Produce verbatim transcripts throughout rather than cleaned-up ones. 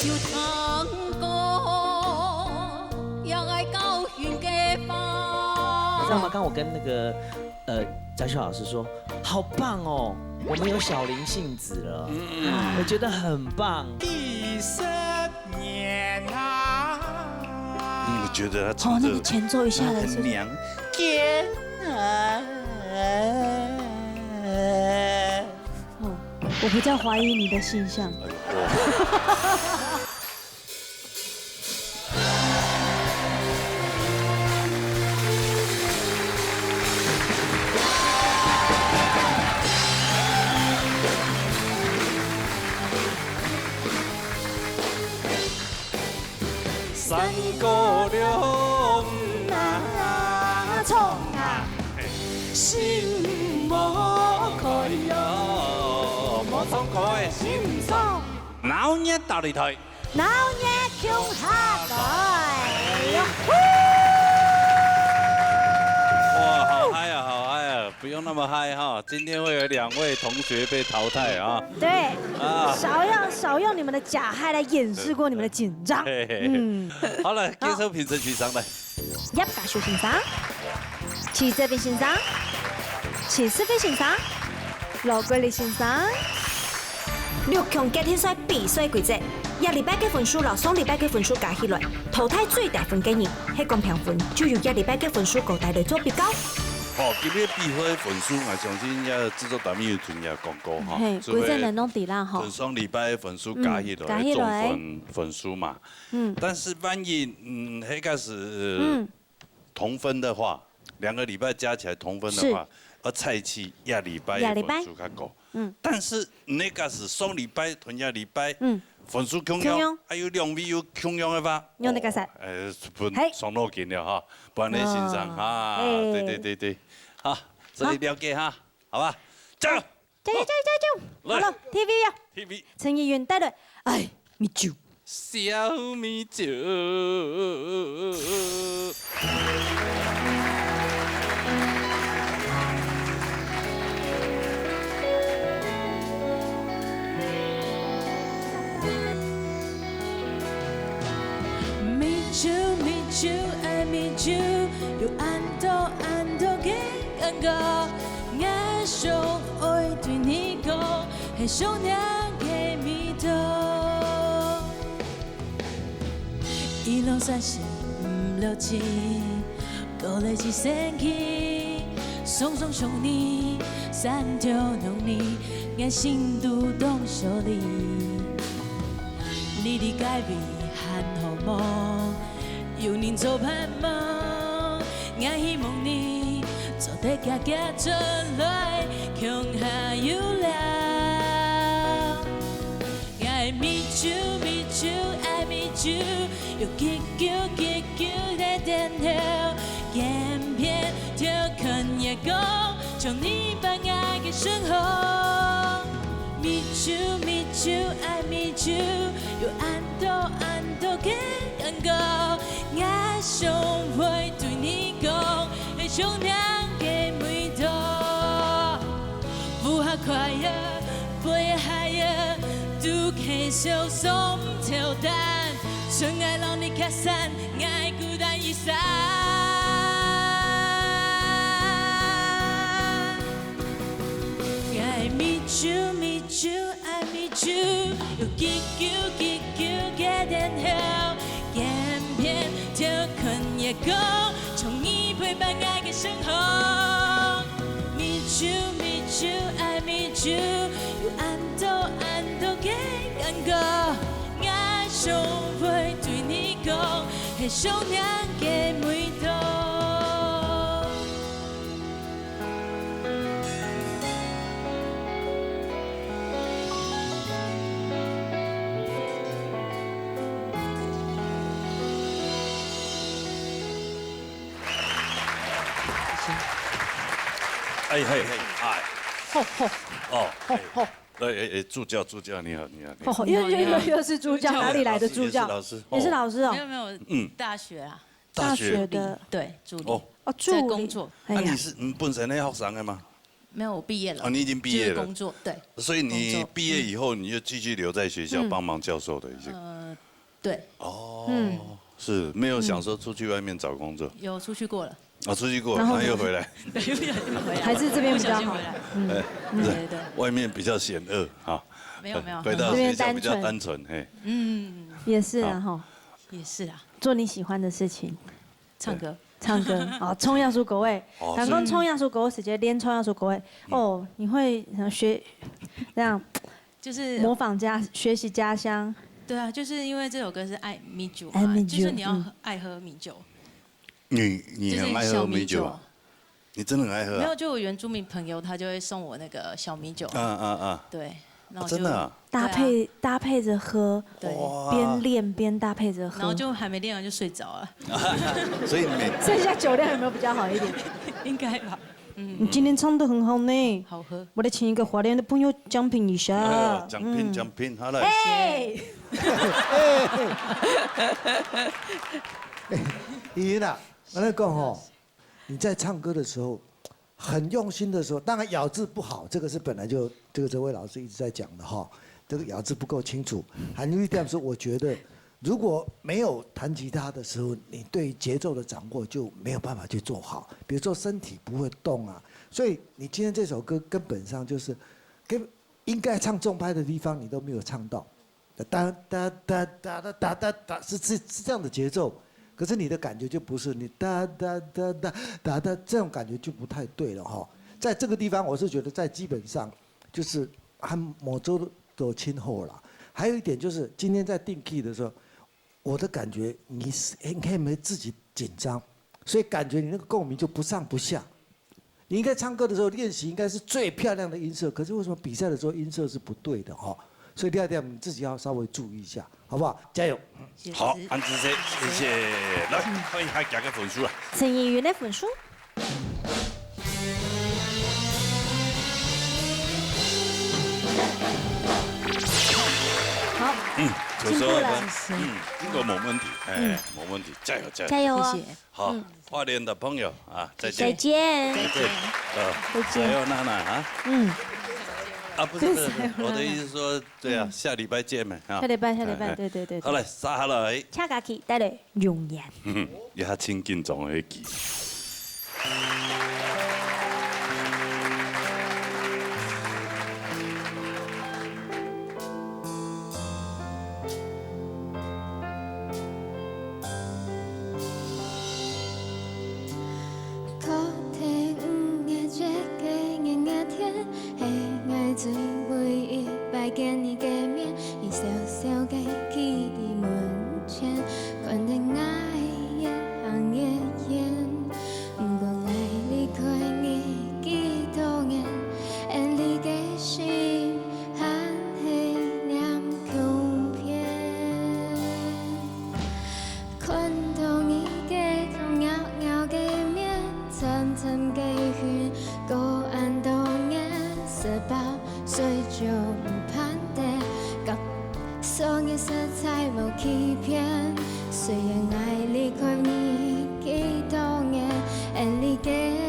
有唱歌，也愛高興个話。你知道吗？刚我跟那个呃嘉秀老师说，好棒哦，我们有小林幸子了，我觉得很棒。几十年啊。你们觉得他哦唱，这那个前奏一下来是很娘？天啊！哦，我比较怀疑你的性向。哎呦，哇三姑娘啊，唱啊，心无可以哦，无唱歌的心上，闹热大擂台。闹热共下台。哇，好嗨啊，好嗨啊！不用那么嗨哈，今天会有两位同学被淘汰啊。对，啊，少用少用你们的假嗨来掩饰过你们的紧张。嘿嘿嘿。嗯，好了，介绍评审席上来。叶嘉修先生、徐哲斌先生、徐世飞先生、罗国立先生。六强决定赛比赛规则：一礼拜个分数摎上礼拜个分数加起来，淘汰最低分个人，係讲评分，就由一礼拜个分数高低来做比较。哦，今日比赛分数，我相信也制作单位有同也讲过哈，嘿，所以规则能弄底啦吼跟。上礼拜的分数加起来，嗯加起来总分分数嘛。嗯但是万一嗯，那个是嗯，同分的话，两个礼拜加起来同分的话，而蔡奇一礼拜的分数较高。嗯，但是那个是上礼拜同一礼拜，嗯，分数共样，共样还有两位有共样的吧？用那个啥哦，呃，不嘿伤脑筋了哈，不然的先生哦啊，哎对对对对，好，所以了解哈，好吧，加油加油加油加油！来好了，T V啊， ，T V 陈怡云带队，哎，米酒。小米酒。米酒，米酒，爱米酒，有恁多恁多个感觉。我想爱对你讲，很想念个味道。一路散心落情，多了几生气，双双想你，三条弄你，我心都当小你。 你的改变很好梦，有你做盼望，我希望你做得加加转来，共下有聊。爱米酒，米酒，爱米酒，有几久几久的等候，偏偏就看月光，像你把我个身后。 米酒，米酒，爱米酒，有恁多恁多个感觉。我想会对你讲，很想念个味道。无下快乐，飞下海啊，都可以笑上头单。 純愛讓你卡散，愛孤單一生。愛米酒，米酒，愛米酒，有幾久幾久个等候，偏偏就看月光，像你陪伴我个身後。米酒，米酒，愛米酒，有恁多恁多个感覺。 我想會對你講，係想念个味道。哎嘿嘿哎，吼吼哦，吼吼哎哎哎，助教助教，你好你好你好，吼吼，又又又又是助教，哪裡來的助教？也是老師，也是老師哦没。有没有，嗯大学啊，大學的，哦，哦，助理在工作。哎呀那你，是你本身那學生的嗎？没有，我毕业了，哦，你已經畢業了就是工，作，对，所以你工作畢業以後，你就繼續留在學校嗯幫忙教授的一些。呃，对，哦，嗯，是没有想说出去外面找工作，有出去过了。哦，出去过，然后呢？然后又回来。对，又回来。还是这边比较好。小心回来。嗯，哎，不是，对对对。外面比较险恶啊。没有没有，回到学校比较单纯，这边单纯。嘿。嗯，也是啊，哈。也是啊。做你喜欢的事情。唱歌。唱歌，哦，唱耶稣歌个。哦，但讲唱耶稣歌个时节，练唱耶稣歌个，哦，你会想学，这样，就是模仿家，学习家乡。对啊，就是因为这首歌是爱米酒嘛，爱米酒，就是你要喝，嗯。爱喝米酒。你，你很爱喝米酒啊？就是小米酒。你真的很爱喝啊？没有，就我原住民朋友，他就会送我那个小米酒。啊，啊，啊。对，然后就，啊，真的啊？搭配，对啊。搭配着喝，对。哇。边练边搭配着喝。然后就还没练完就睡着了。所以你每，剩下酒量有没有比较好一点？应该吧。嗯。你今天唱得很好呢。好喝。我来请一个花莲的朋友奖品一下。哎呦，奖品，嗯。奖品，好，来。哎！依云啊，我跟你讲吼，你在唱歌的时候，很用心的时候，当然咬字不好，这个是本来就，这个哲伟老师一直在讲的哈，这个咬字不够清楚。还有一点是，我觉得如果没有弹吉他的时候，你对节奏的掌握就没有办法去做好，比如说身体不会动啊。所以你今天这首歌根本上就是，跟，应该唱重拍的地方你都没有唱到。哒哒哒哒哒哒哒哒哒，是，是，是这样的节奏，可是你的感觉就不是，你哒哒哒哒哒哒，这种感觉就不太对了哈。在这个地方，我是觉得在基本上就是和某州都亲厚了。还有一点就是今天在定 key 的时候，我的感觉你是，你可以没自己紧张，所以感觉你那个共鸣就不上不下。 你应该唱歌的时候练习应该是最漂亮的音色，可是为什么比赛的时候音色是不对的哈？所以第二点，你自己要稍微注意一下，好不好？加油！谢谢。好，恁仔細，谢谢。来，看一下大家分数啊。陈依云的分数。好，嗯，九十二分，进步了。嗯，应该没问题，哎，嗯。没问题，加油，加油。加油哦。谢谢。好，嗯。花莲的朋友啊，再见。再见。再见。呃，再见。加油，娜娜啊。嗯。啊，不是，不是，不是，我的意思说，对啊，嗯。下礼拜见嘛，啊。下礼拜，下礼拜，哎，哎。对，对，对，对。好嘞，接下来。请家己带来容颜。也真紧张的记。 可能五月節个炎熱天，係𠊎最尾一擺見你个面。你笑笑个企在門前，看得𠊎越行越遠。毋過𠊎離開你幾多年， 𫣆俚个心還係黏共片。看到你个糖尿尿个面，沉沉个雲，過恁多年，食飽睡就毋盼得，甲所以實在無欺騙。雖然𠊎離開你幾多年，𫣆俚个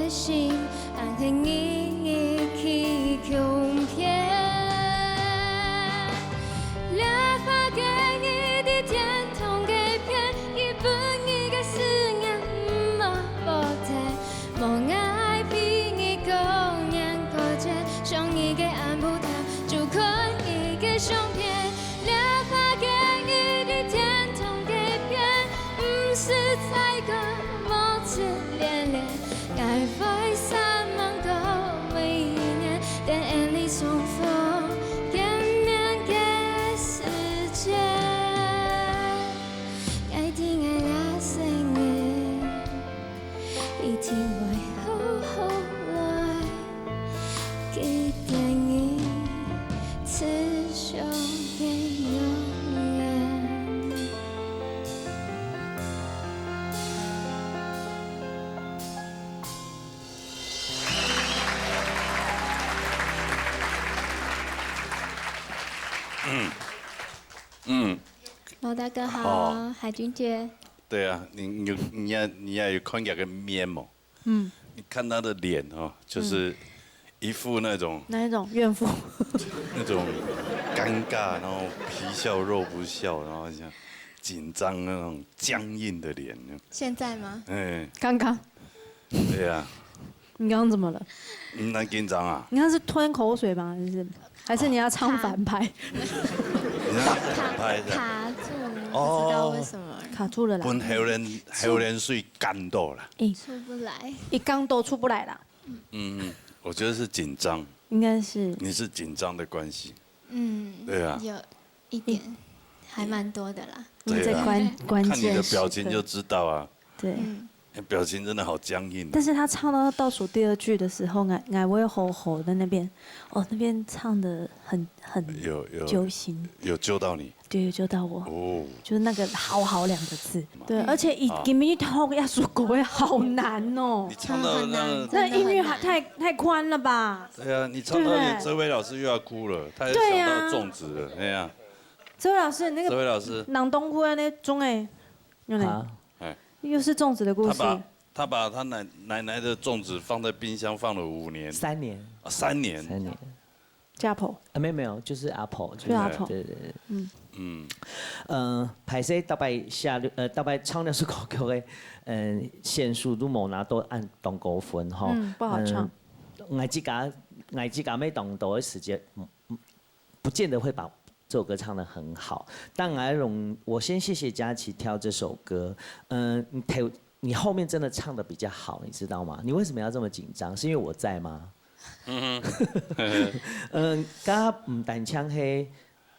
心 還係日日去共片。落花个你在天堂个片，一分你个思念無報答，無愛比你過年過節，想你个暗晡頭，就看你个相片。落花个你在天堂个片，毋使再講無自戀戀。 𠊎會煞猛過每一年，等𫣆俚相逢見面个時節。𠊎知𠊎這生命一定會好好來，記得你，持續个永遠。 嗯，嗯。罗大哥好，好。海君姐。对啊，你，你有，你也，你也有看佢个面无？嗯。你看他的脸哦，就是嗯。一副那种，哪一种？怨妇。那种尴尬，然后皮笑肉不笑，然后这样。紧张那种僵硬的脸。现在吗？哎，刚刚对呀、你刚刚怎么了？你很紧张啊？你刚刚是吞口水吗？还是还是你要唱反拍？你那反拍的，卡住，哦不知道为什么卡住了啦。分黑人黑人水干到了。出不来。一刚都出不来啦，嗯，我觉得是紧张，应该是你是紧张的关系。嗯，对啊有一点，还蛮多的啦。你在对啊关关看你的键时刻表情就知道啊，对。嗯，表情真的好僵硬、啊。但是他唱到倒数第二句的时候，我我会好好在那边，哦，那边唱的很很有有揪心，有救到你对，有救到我，哦。就是那个好好两个字，对，嗯而且一啊给你透压缩狗会好难哦你，唱到那很难个，那音域真的很难太太太宽了吧？对啊，你唱到对不对哲伟老师又要哭了，他又对啊想到粽子了，哎呀，周老师，你那个哲伟老师，冷冻库那种哎，有没有？啊，哎，又是粽子的故事，他把他把他奶奶奶的粽子放在冰箱放了五年，三年，啊，三年，三年，家婆，啊，没有没有，就是阿婆，就是对阿婆对对对，嗯，呃，歹勢，逐擺寫，呃，逐擺唱這首歌曲的，嗯，線數都無拿到恁當高分吼。嗯不好唱嗯。𠊎自家，𠊎自家每當多的時間，嗯，嗯，不見得會把這首歌唱得很好。但𠊎用，我先謝謝佳琪挑這首歌。嗯，你頭，你後面真的唱得比較好，你知道嗎？你為什麼要這麼緊張？是因為我在嗎？嗯，該毋單淨係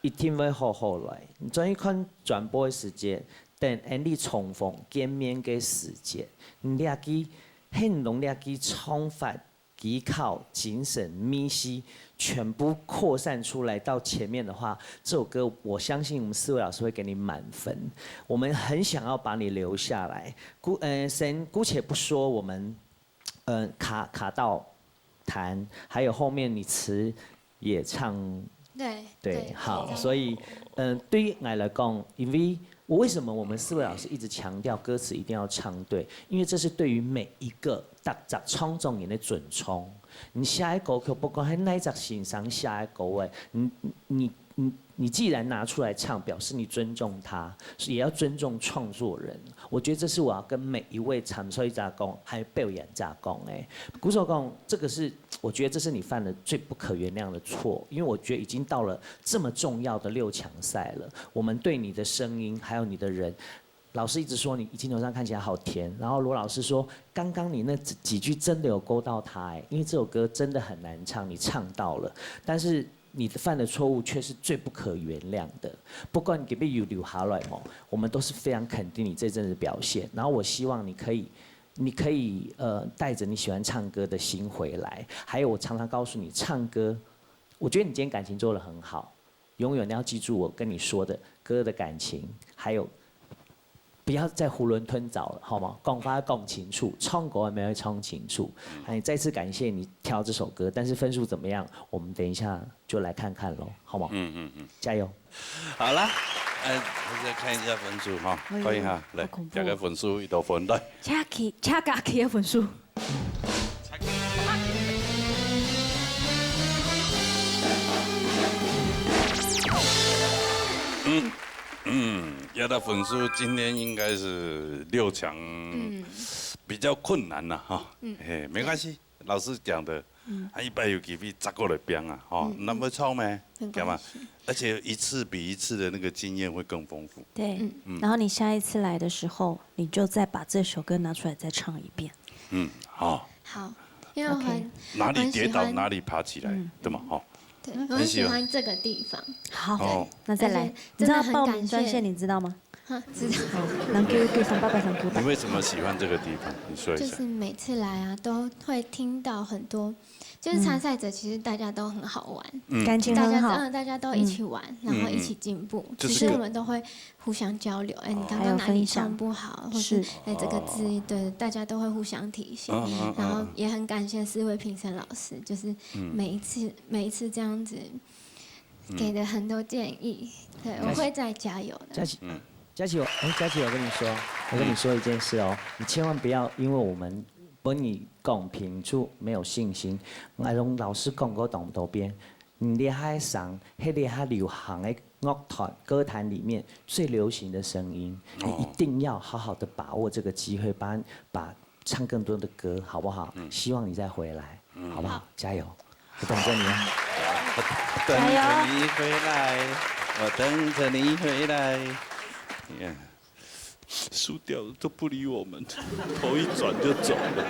一定會好好來，你轉去看轉播的時節，等𠊎俚重逢見面个時節，你這句，黑龍這句唱法、技巧、精神、味緒，全部擴散出來到前面的話，這首歌我相信我們四位老師會給你滿分。我們很想要把你留下來，姑呃，先姑且不說我們，呃，卡卡到彈，還有後面你詞也唱对对，好，所以，嗯、对于我来讲，因为我为什么我们四位老师一直强调歌词一定要唱对？因为这是对于每一个大家创作人的尊重。你写的歌曲，不管是哪一个先生写的歌，哎，你你你你既然拿出来唱，表示你尊重他，也要尊重创作人。我觉得这是我要跟每一位参赛者讲，还有表演者讲，哎，鼓手讲，这个是我觉得这是你犯的最不可原谅的错，因为我觉得已经到了这么重要的六强赛了，我们对你的声音还有你的人。老师一直说你镜头上看起来好甜，然后罗老师说，刚刚你那几句真的有勾到他哎，因为这首歌真的很难唱，你唱到了，但是你犯的错误却是最不可原谅的。不管你给不给留下来嘛，我们都是非常肯定你这阵子表现。然后我希望你可以，你可以呃带着你喜欢唱歌的心回来。还有我常常告诉你，唱歌，我觉得你今天感情做得很好，永远要记住我跟你说的歌的感情，还有不要再囫囵吞枣了，好吗？讲话要讲清楚，唱歌也没有唱清楚。哎，再次感谢你挑这首歌，但是分数怎么样，我们等一下就来看看喽，好吗？嗯嗯嗯，加油！好啦，哎，大家看一下分数哈，哎呦看一下，来好恐，怖大家分数一道分来。加起加加起的分数，嗯，压的分数今天应该是六强，嗯，比较困难了哈。嗯嘿，没关系，老师讲的，啊，一般有机会再过来拼啊，哈，那么唱咩？没干嘛关？系。而且一次比一次的那个经验会更丰富。对，嗯然后你下一次来的时候，你就再把这首歌拿出来再唱一遍。嗯，好，好，因为我 OK 很哪里跌倒很喜欢哪里爬起来，对吗？哈，对，我很喜欢这个地方。好，哦那再来而且，你知道真的很报名专感谢线你知道吗？哈，知道。好，能给我给三八八三九八你。为什么喜欢这个地方？你说一下就是。每次来啊，都会听到很多，就是参赛者其实大家都很好玩，嗯感情大家很好，嗯，大家都一起玩，然后一起进步，就是其实我们都会互相交流。哎，你刚还有刚哪里分享唱不好，或是是哎这个字，对，大家都会互相提醒。嗯嗯嗯然后也很感谢四位评审老师，就是每一次每一次这样子给的很多建议，对我会再加油的。佳琪，佳琪，我哎，佳琪，我跟你说，我跟你说一件事哦，你千万不要因为我们分你讲评就没有信心。艾龙老师讲过当多遍，你這下个聲，係這下流行个樂團歌壇裡面最流行的聲音，你一定要好好的把握這個機會，把把唱更多的歌，好不好？希望你再回來，好不好？加油！我等著你啊！等著你回來，我等著你回來。輸掉都不理我們，頭一轉就走了。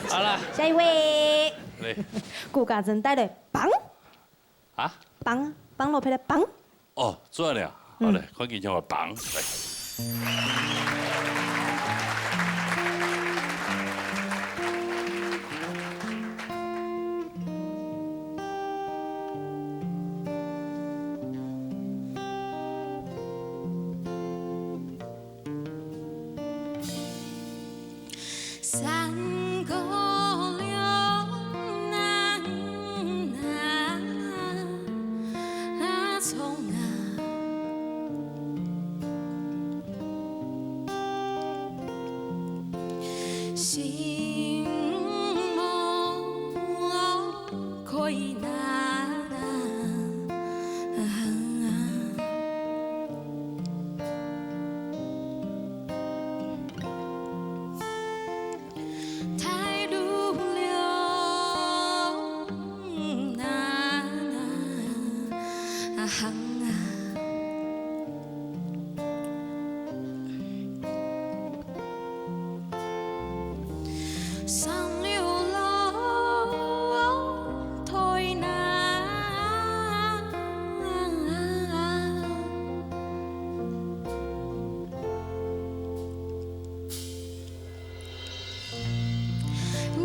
好了，下一位，顧家珍帶來《幫》。啊？《幫》，《幫》落配的《幫》。哦，做了，好嘞，趕緊叫我《幫》来。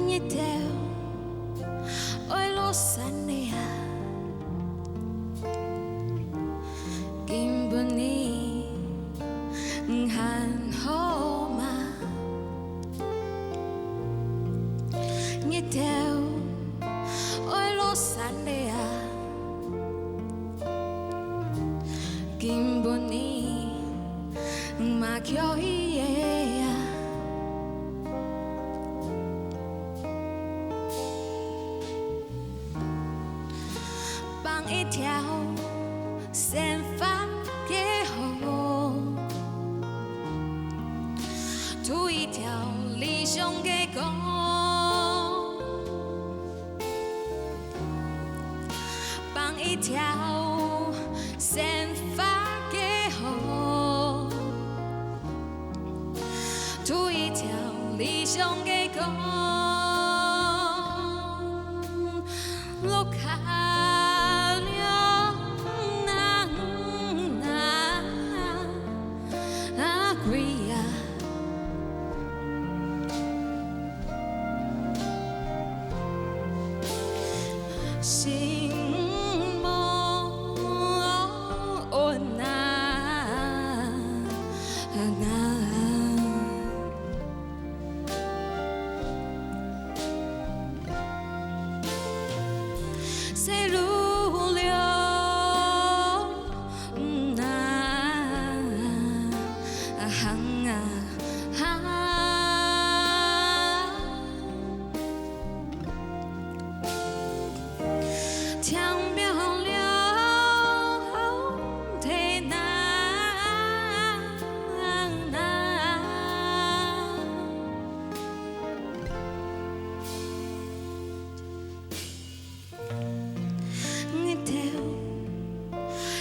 日頭愛落山了啊，今晡日還好嗎？日頭愛落山了啊，今晡日嘛可以个啊。 放一條生發个河，渡一條理想个江。放一條生發个河，渡一條理想个江。 落下了啊，啊，啊，歸啊。心無安啊，啊。 細路了，嗯啊，啊，行啊，行啊。 天邊了，天哪，日頭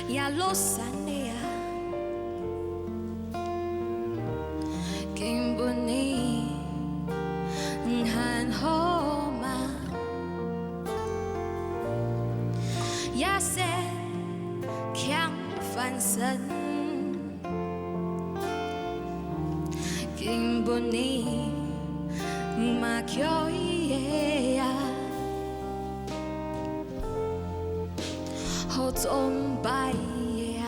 也落山了啊。 今晡日還好嗎？夜色輕翻身，今晡日嘛可以个啊。 好崇拜个啊。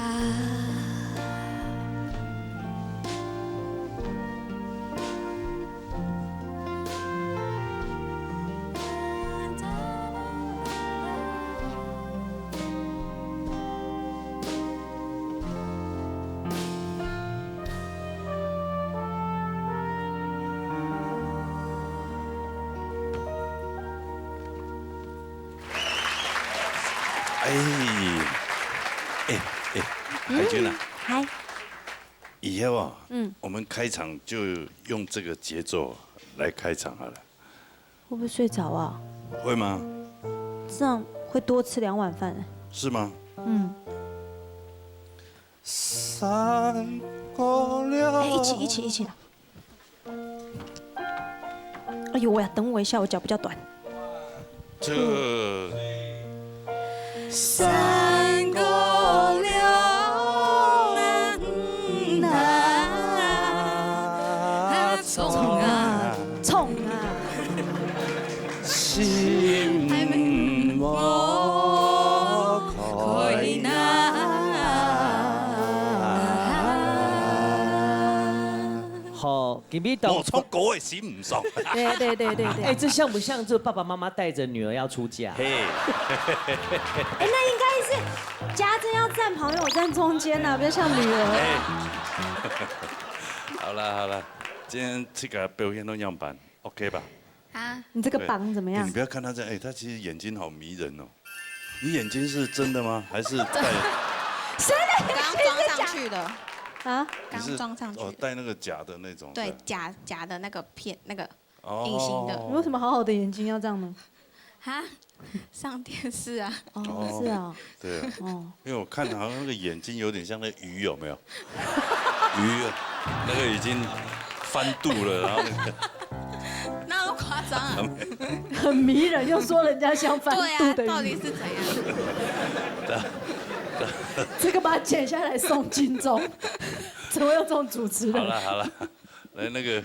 嗨，以后啊，嗯，我们开场就用这个节奏来开场好了。会不会睡着啊？会吗？这样会多吃两碗饭。是吗？嗯。三个了。哎，一起，一起，一起来。哎呦喂，等我一下，我脚比较短。这三个了，冲啊，冲啊，冲啊！心莫开呐。好，今日到我唱歌的心 上。对对对对对。哎，这像不像这爸爸妈妈带着女儿要出嫁？嘿。哎，那应该是家珍要站旁边，我站中间呐，比较像女儿。哎。好了好了，今天这个表现都样板，OK 吧？啊？你这个榜怎么样？哎，你不要看他这样，哎，他其实眼睛好迷人哦。你眼睛是真的吗？还是戴？谁的眼睛是假？刚装上去的。啊？你是，刚装上去的。哦，戴那个假的那种。对，对。假，假的那个片，那个 哦。隐形的。你为什么好好的眼睛要这样呢？哈？上电视啊。哦，是啊。对啊。哦。因为我看好像那个眼睛有点像那鱼，有没有？鱼啊，那个已经翻肚了，然后那个 哪有夸张啊？很迷人，又说人家像翻肚的鱼。对啊，到底是怎样？这个把它剪下来送金钟，怎么有这种主持人？好了好了，来那个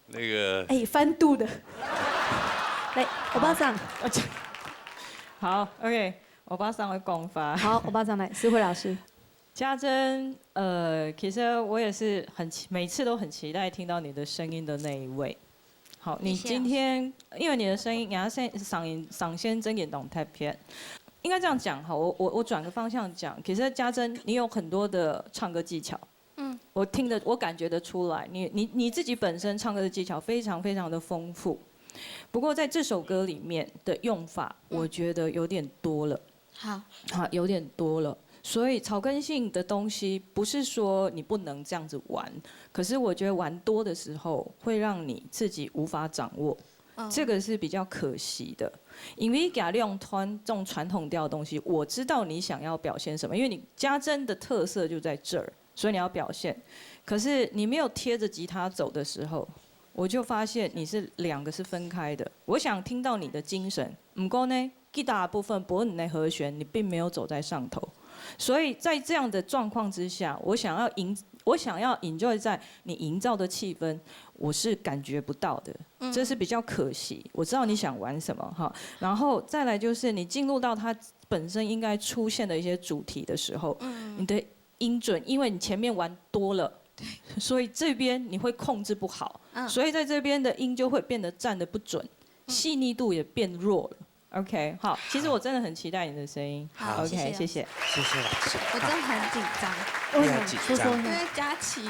那个，哎，翻肚的。来，欧巴桑。好，OK，欧巴桑的讲法。好，欧巴桑来，思慧老师。家珍，呃，其实我也是很期，每次都很期待听到你的声音的那一位。好，你今天，谢谢老师。因为你的声音，你要先嗓音，嗓线真的当特别。应该这样讲哈，我，我，我转个方向讲，其实家珍，你有很多的唱歌技巧。 嗯。我听得，我感觉得出来，你，你，你自己本身唱歌的技巧非常非常的丰富，不过在这首歌里面的用法，嗯。我觉得有点多了。好。好，有点多了。所以草根性的东西，不是说你不能这样子玩，可是我觉得玩多的时候，会让你自己无法掌握。嗯。这个是比较可惜的。因为雅亮团这种传统调的东西，我知道你想要表现什么，因为你家珍的特色就在这儿。 所以你要表现。可是你没有贴着吉他走的时候，我就发现你是两个是分开的。我想听到你的精神，不过呢，吉他部分，不论你的和弦，你并没有走在上头。所以在这样的状况之下，我想要营，我想要 enjoy 在你营造的气氛，我是感觉不到的。嗯。这是比较可惜。我知道你想玩什么哈，然后再来就是你进入到它本身应该出现的一些主题的时候，嗯。你的音准，因为你前面玩多了，对。所以这边你会控制不好，嗯。所以在这边的音就会变得站得不准，嗯。细腻度也变弱了。OK，好，其实我真的很期待你的声音。好，OK，谢谢。谢谢。谢谢老师。我真的很紧张。为什么？不要紧张。说说看。因为佳琪，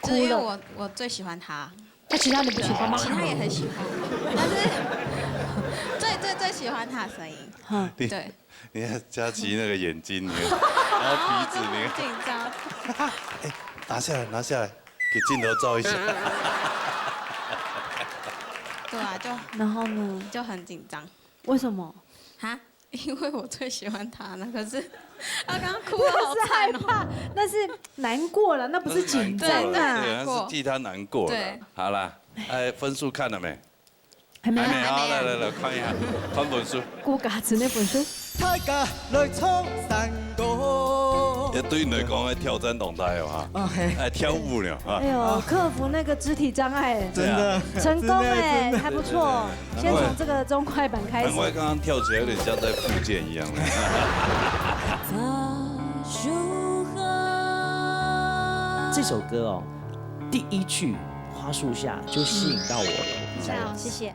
哭了。就是因为我，我最喜欢他。那其他人不喜欢吗？其他也很喜欢，但是最，最，最喜欢他的声音。哈。对。 你看佳琪那个眼睛，你看，然后鼻子，你看。紧张。哎，拿下来，拿下来，给镜头照一下。对啊，就，然后呢？就很紧张。为什么？哈？因为我最喜欢他了，可是他刚刚哭得好惨哦。那是害怕，那是难过了，那不是紧张啊。那是难过了，对，那是替他难过了。对。好啦，哎，分数看了没？ 还没有。还没，好，来，来，来，看一下，看分数。顾嘉诚的分数。大家來唱山歌。這對你來講，還挑戰當大哦，哈。哦，嘿。哎，跳舞呢，哈。哎呦，克服那個肢體障礙。真的。成功哎，真的，真的。還不錯。先從這個中快板開始。難怪剛剛跳起來有點像在復健一樣。這首歌哦，第一句《花樹下》就吸引到我了。嗯。謝謝。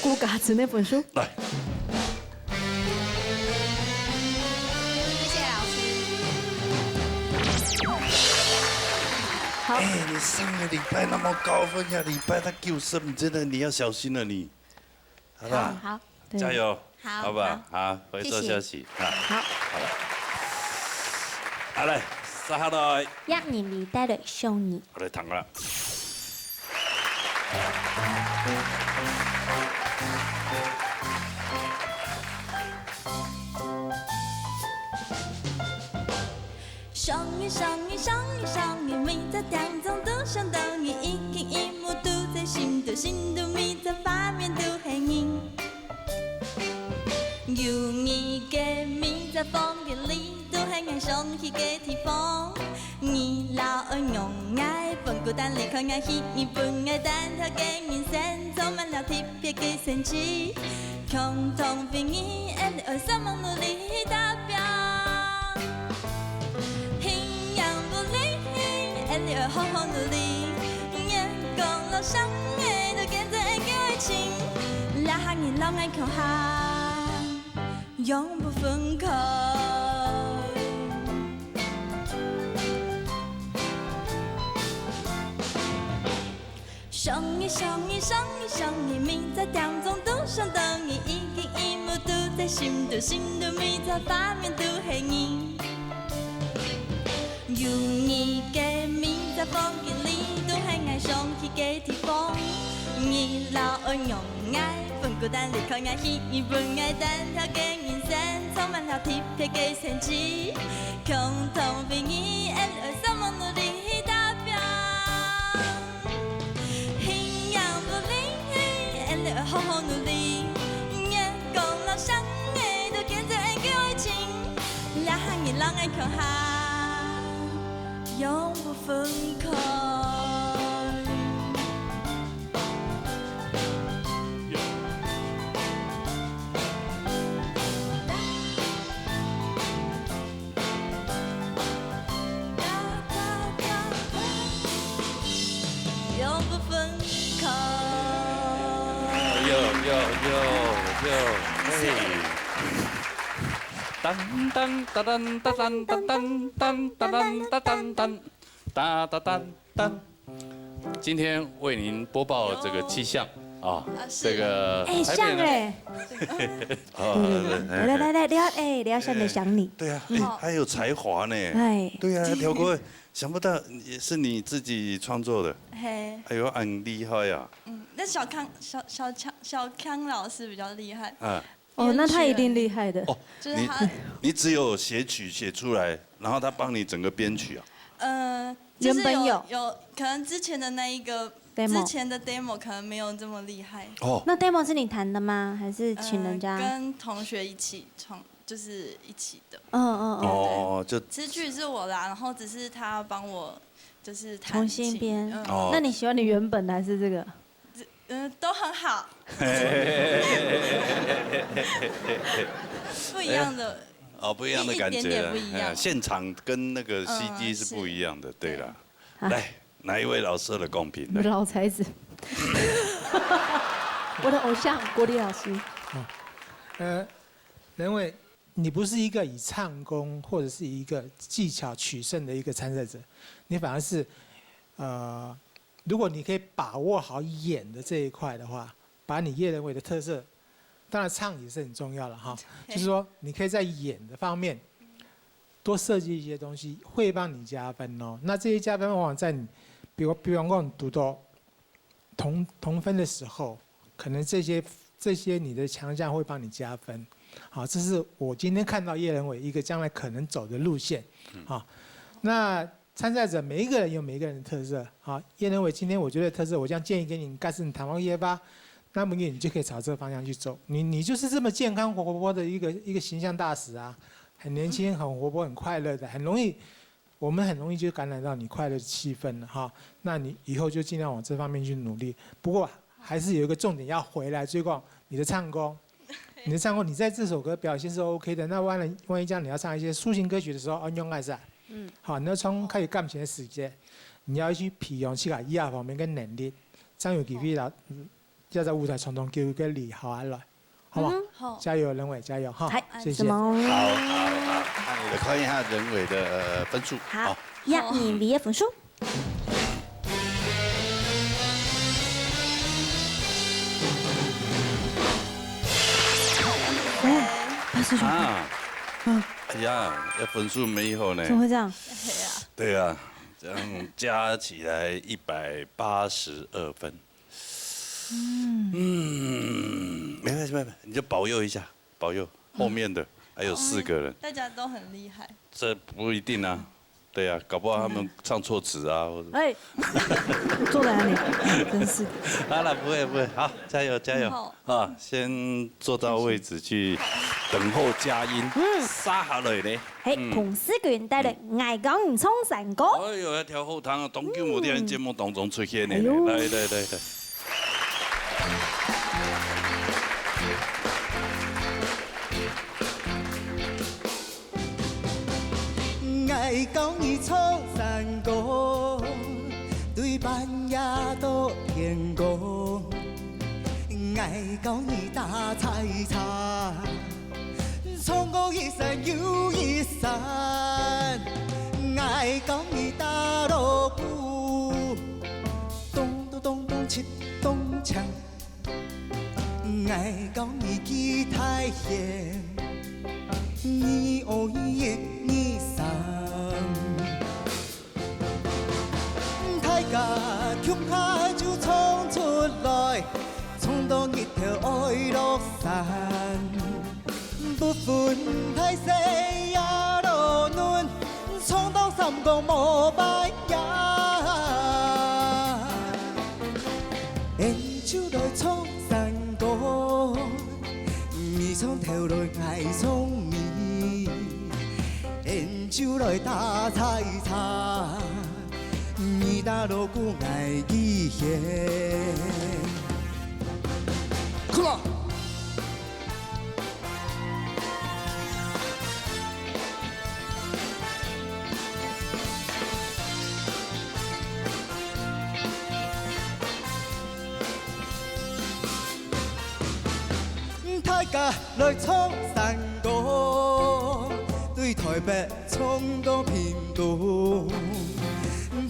顧嘉誠的分數。來。謝謝老師。好。哎，你上个礼拜那么高分，下礼拜他九十，你真的你要小心了你，好不好？好，好，对。加油，好，好不好？好。好，回头休息，谢谢。啊，好。好了。好嘞，接下来。一二二，带来上你。我来听啦。 上一上一上一上一，每隻點鐘都想到你，一舉一幕都在心肚，心肚每隻畫面都係你。有你个每隻風景裡，都係𠊎想去个地方。你摎𠊎仰𠊎，分孤單離開𠊎，去日本𠊎，單調个人生充滿了特別个神奇。 共同為你，俺愛煞猛努力去打拼。形影不離，俺愛好好努力。月光落上，都見證俺个愛情。這下你摎𠊎共下，永不分開。 想你想你想你想你，每隻點鐘都想到你，一舉一幕都在心肚，心肚每隻畫面都係你。有你个每隻風景裡，都係𠊎想去个地方。你摎𠊎仰𠊎，分孤單離開𠊎，去日本𠊎，單調个人生，充滿了特別个神奇。共同為你，俺愛煞猛努力去打拼。 形影不離，俺愛好好努力。月光落上，都見證俺个愛情。這下你摎𠊎共下，永不分開。 永不分開。有，有，有，有，嘿。当当当当当当当当当当当当当当当当当当。今天为您播报这个气象啊，啊，是。这个哎，台北呢，像哎。哦，对，对，对。来来来来，聊哎，聊想的想你。对啊，哎，好。还有才华呢。哎。对啊，条哥，想不到也是你自己创作的。嘿。哎呦，很厉害啊。嗯，那小康，小，小康，小康老师比较厉害。啊。哦，那他一定厉害的。哦，就是他，你，你只有写曲写出来，然后他帮你整个编曲啊？呃，就是有，原本有。有，可能之前的那一个，demo。之前的demo可能没有这么厉害。哦。那demo是你弹的吗？还是请人家？呃，跟同学一起创，就是一起的。嗯，嗯，嗯。哦，就词曲是我的啊，然后只是他帮我就是弹琴。重新编。嗯。哦。那你喜欢你原本的还是这个？ 嗯，都很好。不一样的。哦，不一样的感觉啊。一点点不一样。哎，现场跟那个嗯，C D是不一样的，是。对啦。对。来，哪一位老师的公平？你们老才子。我的偶像，国立老师。呃，仁伟，你不是一个以唱功或者是一个技巧取胜的一个参赛者，你反而是，呃，如果你可以把握好演的这一块的话，把你叶仁伟的特色，当然唱也是很重要了哈，就是说你可以在演的方面多设计一些东西，会帮你加分哦。那这些加分往往在你，比如，比方讲，读到同，同分的时候，可能这些，这些你的强项会帮你加分。好，这是我今天看到叶仁伟一个将来可能走的路线。好，那参赛者每一个人有每一个人的特色。好，叶仁伟今天我觉得特色，我这样建议给你，你该是你谈完夜吧，那么你，你就可以朝这个方向去走。你，你就是这么健康活泼的一个，一个形象大使啊，很年轻，很活泼，很快乐的，很容易，我们很容易就感染到你快乐的气氛了哈。那你以后就尽量往这方面去努力。不过还是有一个重点要回来，就是讲你的唱功，你的唱功，你在这首歌表现是 OK 的。那万一，万一这样你要唱一些抒情歌曲的时候，哦，用爱噻。嗯。好，你要从开始感情的时间，你要去培养自家这方面的能力，这样有机会啦，嗯，要在舞台上头给一个厉害来，好不好？嗯哼。好。加油，仁伟，加油哈！嗨，谢谢。什么？好，好，好，那你来看一下仁伟的，呃，分数。好，好。一二二的分数。啊，哎呀，要分数没有呢。怎么会这样？对啊，这样加起来一百八十二分。嗯，没关系，没关系，你就保佑一下，保佑后面的还有四个人。大家都很厉害。这不一定啊，对啊，搞不好他们唱错词啊，或者哎，坐在哪里？真是的。好了，不会不会，好，加油加油。好。啊，先坐到位置去等候佳音。嗯。杀下来呢。嘿，彭思源带来《爱讲你唱山歌》。哎呦，要跳后堂啊，当久无在节目当中出现呢。哎呦。来来来来。大家共下就唱出來，唱到日頭愛落山。不分大細也落嫩，唱到三更無半夜。俺就來唱山歌，你唱頭來，𠊎唱尾。 俺就來打採茶，你打鑼鼓，𠊎擊弦。Come on！大家 來唱山歌，對臺北唱到屏東。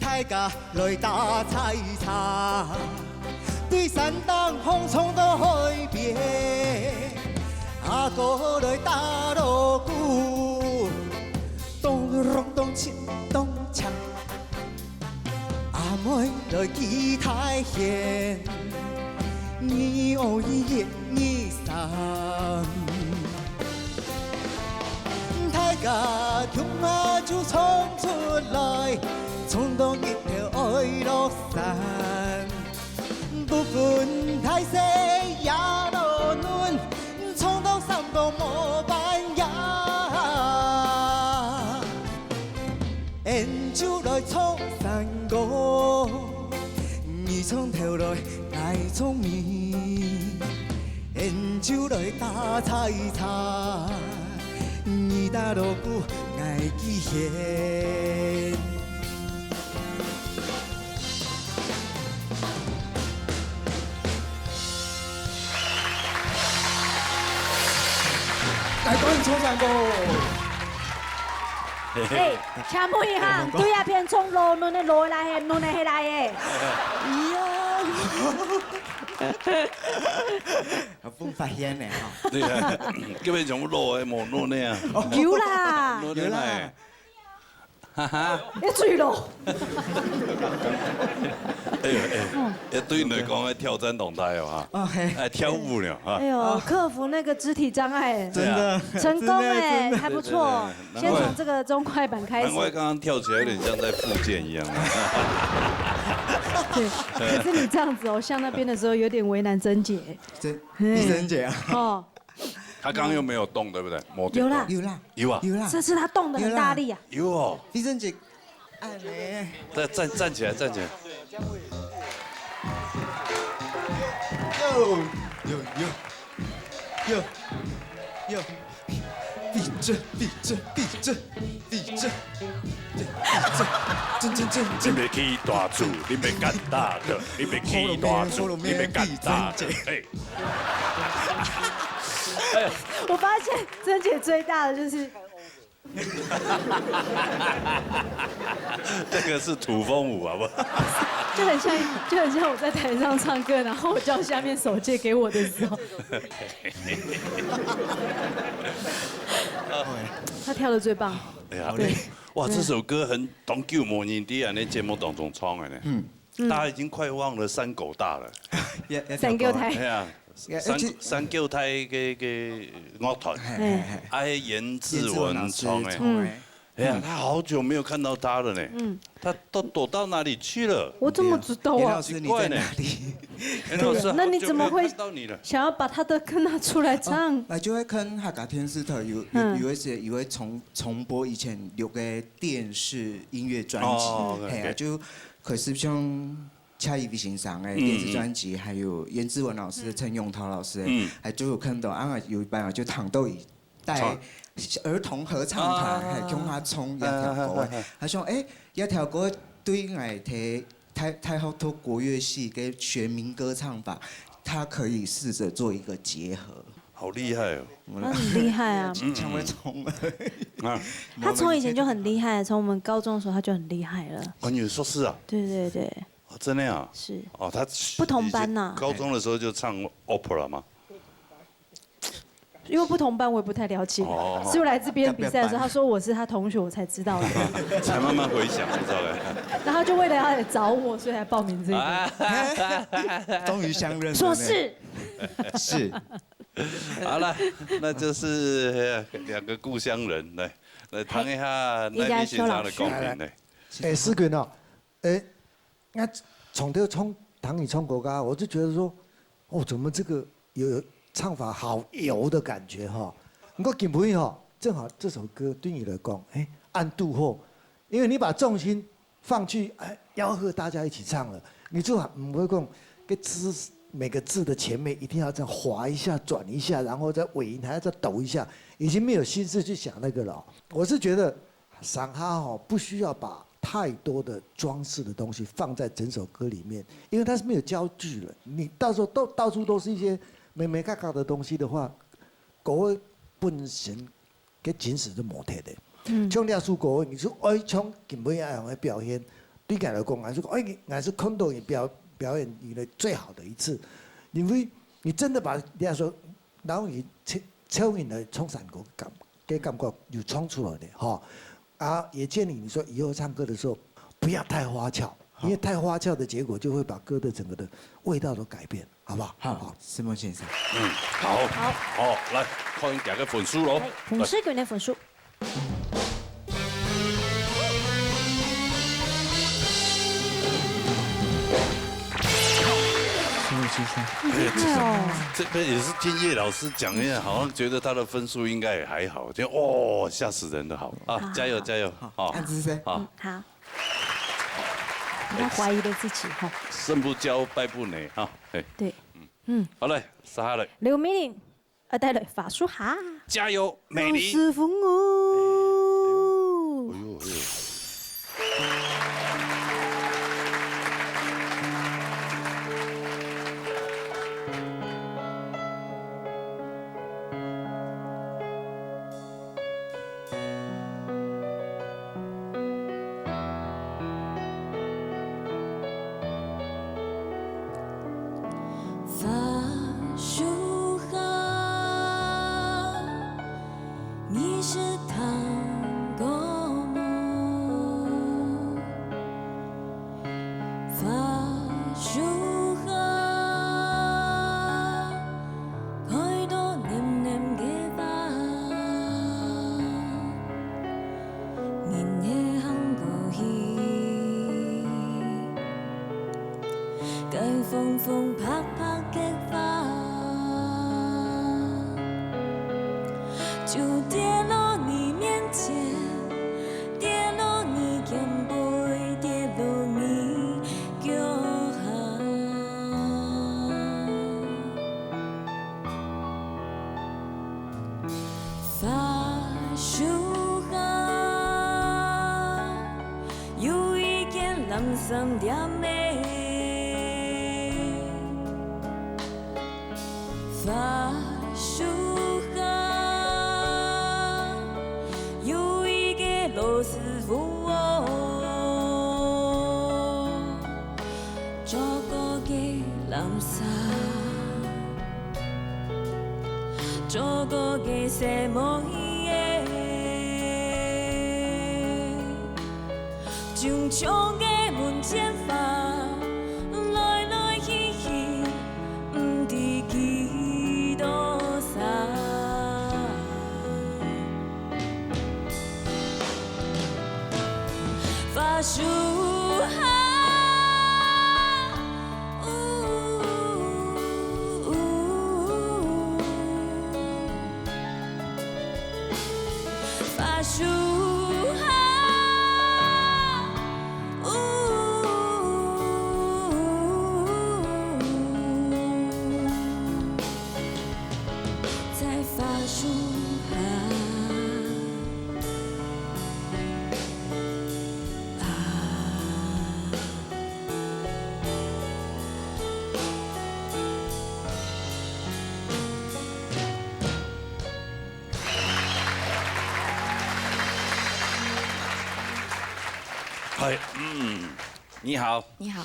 大家來打採茶，對山頂項唱到海邊。阿哥來打鑼鼓，咚咚咚，咚咚鏘。 阿妹來擊大弦，二五一，一二三。大家共下就唱出來，唱到日頭愛落山。不分大細也落嫩，唱到三更無半夜。 俺就來唱山歌，你唱頭來，𠊎唱尾。俺就來打採茶，你打鑼鼓，𠊎擊弦。 來，歡迎唱山歌。哎，請問一下，對啊，片唱落嫩个落來嘿，嫩个下來嘿。有分發現呢，吼。對啊，根本全部落个，無嫩个啊。有啦。嫩个來。有啦。 哈哈。要醉了。哎呦，哎，這對你來講，還挑戰當大哦，哈。哦，嘿。還跳舞呢，哈。哎呦，克服那個肢體障礙。真的。成功哎，真的，真的。還不錯。對，對，對，難怪，先從這個中快板開始。難怪剛剛跳起來有點像在復健一樣啊。對，可是你這樣子哦，像那邊的時候有點為難珍姐。真，嘿。醫生姐啊。哦。 他剛剛又沒有動，對不對？沒有動。有啦。有啦。有啊。有啦。這次他動得很大力啊。有哦。醫生姐，哎，來。站，站，站起來，站起來。有，有，有，有，有。閉嘴，閉嘴，閉嘴。 你這，你這，真真真真。你欲起大厝，你欲幹大的，你欲起大厝，你欲幹大的。哎，哎呀，我發現珍姐最大的就是，這個是土風舞，好不好？就很像，就很像我在台上唱歌，然後我叫下面手借給我的時候。他跳的最棒。哎呀，哇，这首歌很当久没人在恁呢节目当中唱的呢。嗯，大家已经快忘了山狗大了。也也三个台，哎呀，也山也山狗大个个乐团，嘿嘿嘿，哎，颜志志文老师文唱的。唱的，哎呀，他好久没有看到他了呢。嗯，他都躲到哪里去了？我怎么知道啊？颜老师你在哪里？哎，老师，那你怎么会好久没有看到你了？想要把他的歌拿出来唱？那就會跟客家電視台有有嗯有一些有會重重播以前錄个電視音樂專輯，哦，OK，嘿啊， OK 就可是像蔡依菲先生个嗯電視專輯，還有顏志文老師、陳永淘老師个，嗯還就有看到啊，有一班啊就糖豆姨帶唱兒童合唱團，啊還共下唱一條歌啊啊啊啊，他說，哎，一條歌對𠊎睇太太后讀國樂系跟學民歌唱法，他可以試着做一個結合。好厉害哦！他很厉害啊！唱會唱了。啊，他从以前就很厉害，从我们高中的时候他就很厉害了。关于硕士啊，对对对，哦，真的啊，是哦，他不同班呐以前高中的时候就唱 opera 吗？因为不同班，我也不太了解。哦所以我来这边比赛的时候，他说我是他同学，我才知道的。才慢慢回想，不知道嘞。然后就为了要来找我，所以还报名这个。啊，终于相认了呢。说是是，好了，那就是呃两个故乡人来来谈一下一家奈米先生的邱老师公平呢。哎，世君哦，哎，那从头唱唐以唱国歌，我就觉得说，哦，怎么这个有唱法好油的感觉哈？不过今晡日哈，正好这首歌对你来讲，哎，恁堵好，因为你把重心放去哎吆喝大家一起唱了，你就很不会讲，个字每个字的前面一定要这样滑一下、转一下，然后再尾音还要再抖一下，已经没有心思去想那个了。我是觉得 上下吼，不需要把太多的装饰的东西放在整首歌里面，因为它是没有焦距了。你到时候都到处都是一些美美嘎嘎的东西的话，歌本身个精神就没忒的。嗯像这首歌，你说哎，像今晡日恁样的表现，对我来讲，还是哎，还是看到你表表演以来最好的一次，因为你真的把人家说，然后你超超人的唱山歌感，个感觉有唱出来的哈。啊，也建议你说以后唱歌的时候不要太花俏，因为太花俏的结果就会把歌的整个的味道都改变，好不好？好，石墨先生，嗯，好，好，来看一下个分数喽。来，彭世quyền的分数。石墨先生，很厉害哦。这边也是听叶老师讲一下，好像觉得他的分数应该也还好，就哦，吓死人的好啊，加油加油啊！安之森，啊，好，他怀疑了自己哈。胜不骄，败不馁啊！哎，对，好嘞，接下来，刘明玲，呃，带来法术哈，加油，美丽！师傅哦。哎呦哎呦。做个个什么耶？种种个门前花，来来去去，毋知几多少。花树下。 花树下，在花树下。啊。 嗨，嗯，你好。你好。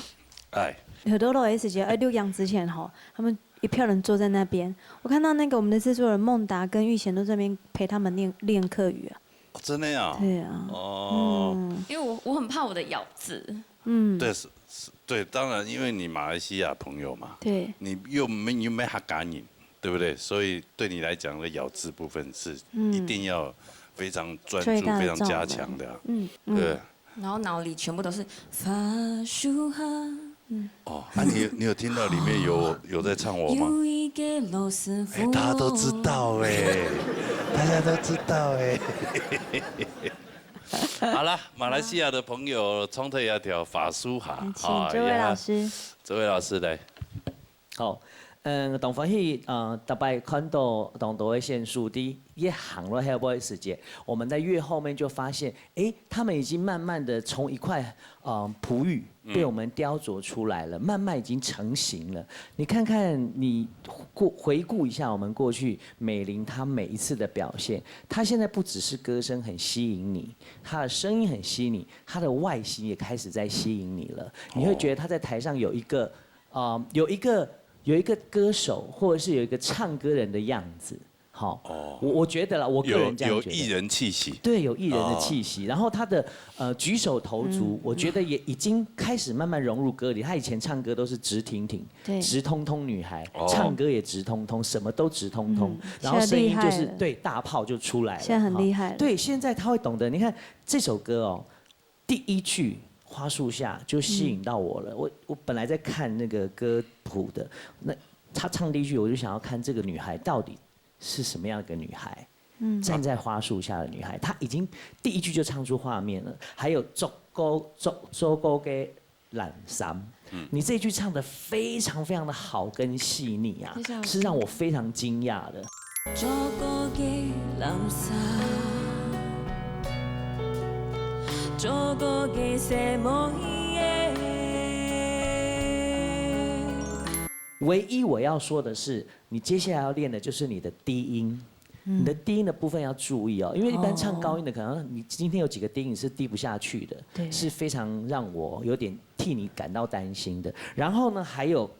哎。很多老师姐，哎，六阳之前吼，他们一票人坐在那边。我看到那个我们的制作人孟达跟玉贤都在那边陪他们练，练客语啊。哦，真的呀？对啊。哦。嗯。因为我，我很怕我的咬字。嗯。对，是，是，对，当然，因为你马来西亚朋友嘛，对。你又没，又没客家人，对不对？所以对你来讲，那个咬字部分是嗯。一定要非常专注、最大的障碍。非常加强的啊。嗯，嗯。对。然后脑里全部都是发书哈。嗯。哦，啊，你，你有听到里面有，有在唱我吗？有一个老师傅。哎，大家都知道哎，大家都知道哎。好了，马来西亚的朋友，唱脱一条花树下，嗯，请这位老师。啊，也，这位老师来。 好，嗯，當歡喜，呃，逐擺看到當多个選手，在越行落後尾个時節，我們在越後面就發現，誒，他們已經慢慢地從一塊，呃，璞玉被我們雕琢出來了，嗯。慢慢已經成型了。你看看，你過，回顧一下我們過去美玲她每一次的表現，她現在不只是歌聲很吸引你，她的聲音很吸引你，她的外形也開始在吸引你了。你會覺得她在台上有一個，哦。呃，有一個 有一個歌手，或者是有一個唱歌人的樣子，好。哦。我，我覺得啦，我個人這樣覺得。有，有藝人氣息。對，有藝人的氣息。哦。然後他的，呃，舉手投足，嗯。我覺得也已經開始慢慢融入歌裡。他以前唱歌都是直挺挺，對。直通通女孩，哦。唱歌也直通通，什麼都直通通，嗯，然後聲音就是，現在厲害了。對，大炮就出來了，現在很厲害了。哈。對，現在他會懂得，你看這首歌哦， 第一句花樹下就吸引到我了。嗯。我，我本來在看那個歌譜的，那她唱第一句，我就想要看這個女孩到底是什麼樣一個女孩。嗯。站在花樹下的女孩，她已經第一句就唱出畫面了。還有做歌，做，做歌个藍衫，嗯。你這句唱得非常非常的好跟細膩啊，謝謝老師。是讓我非常驚訝的。 做个个藍衫，做个个什么耶？唯一我要說的是，你接下來要練的就是你的低音。嗯。你的低音的部分要注意哦，因為一般唱高音的，哦。可能你今天有幾個低音是低不下去的，對。是非常讓我有點替你感到擔心的。然後呢，還有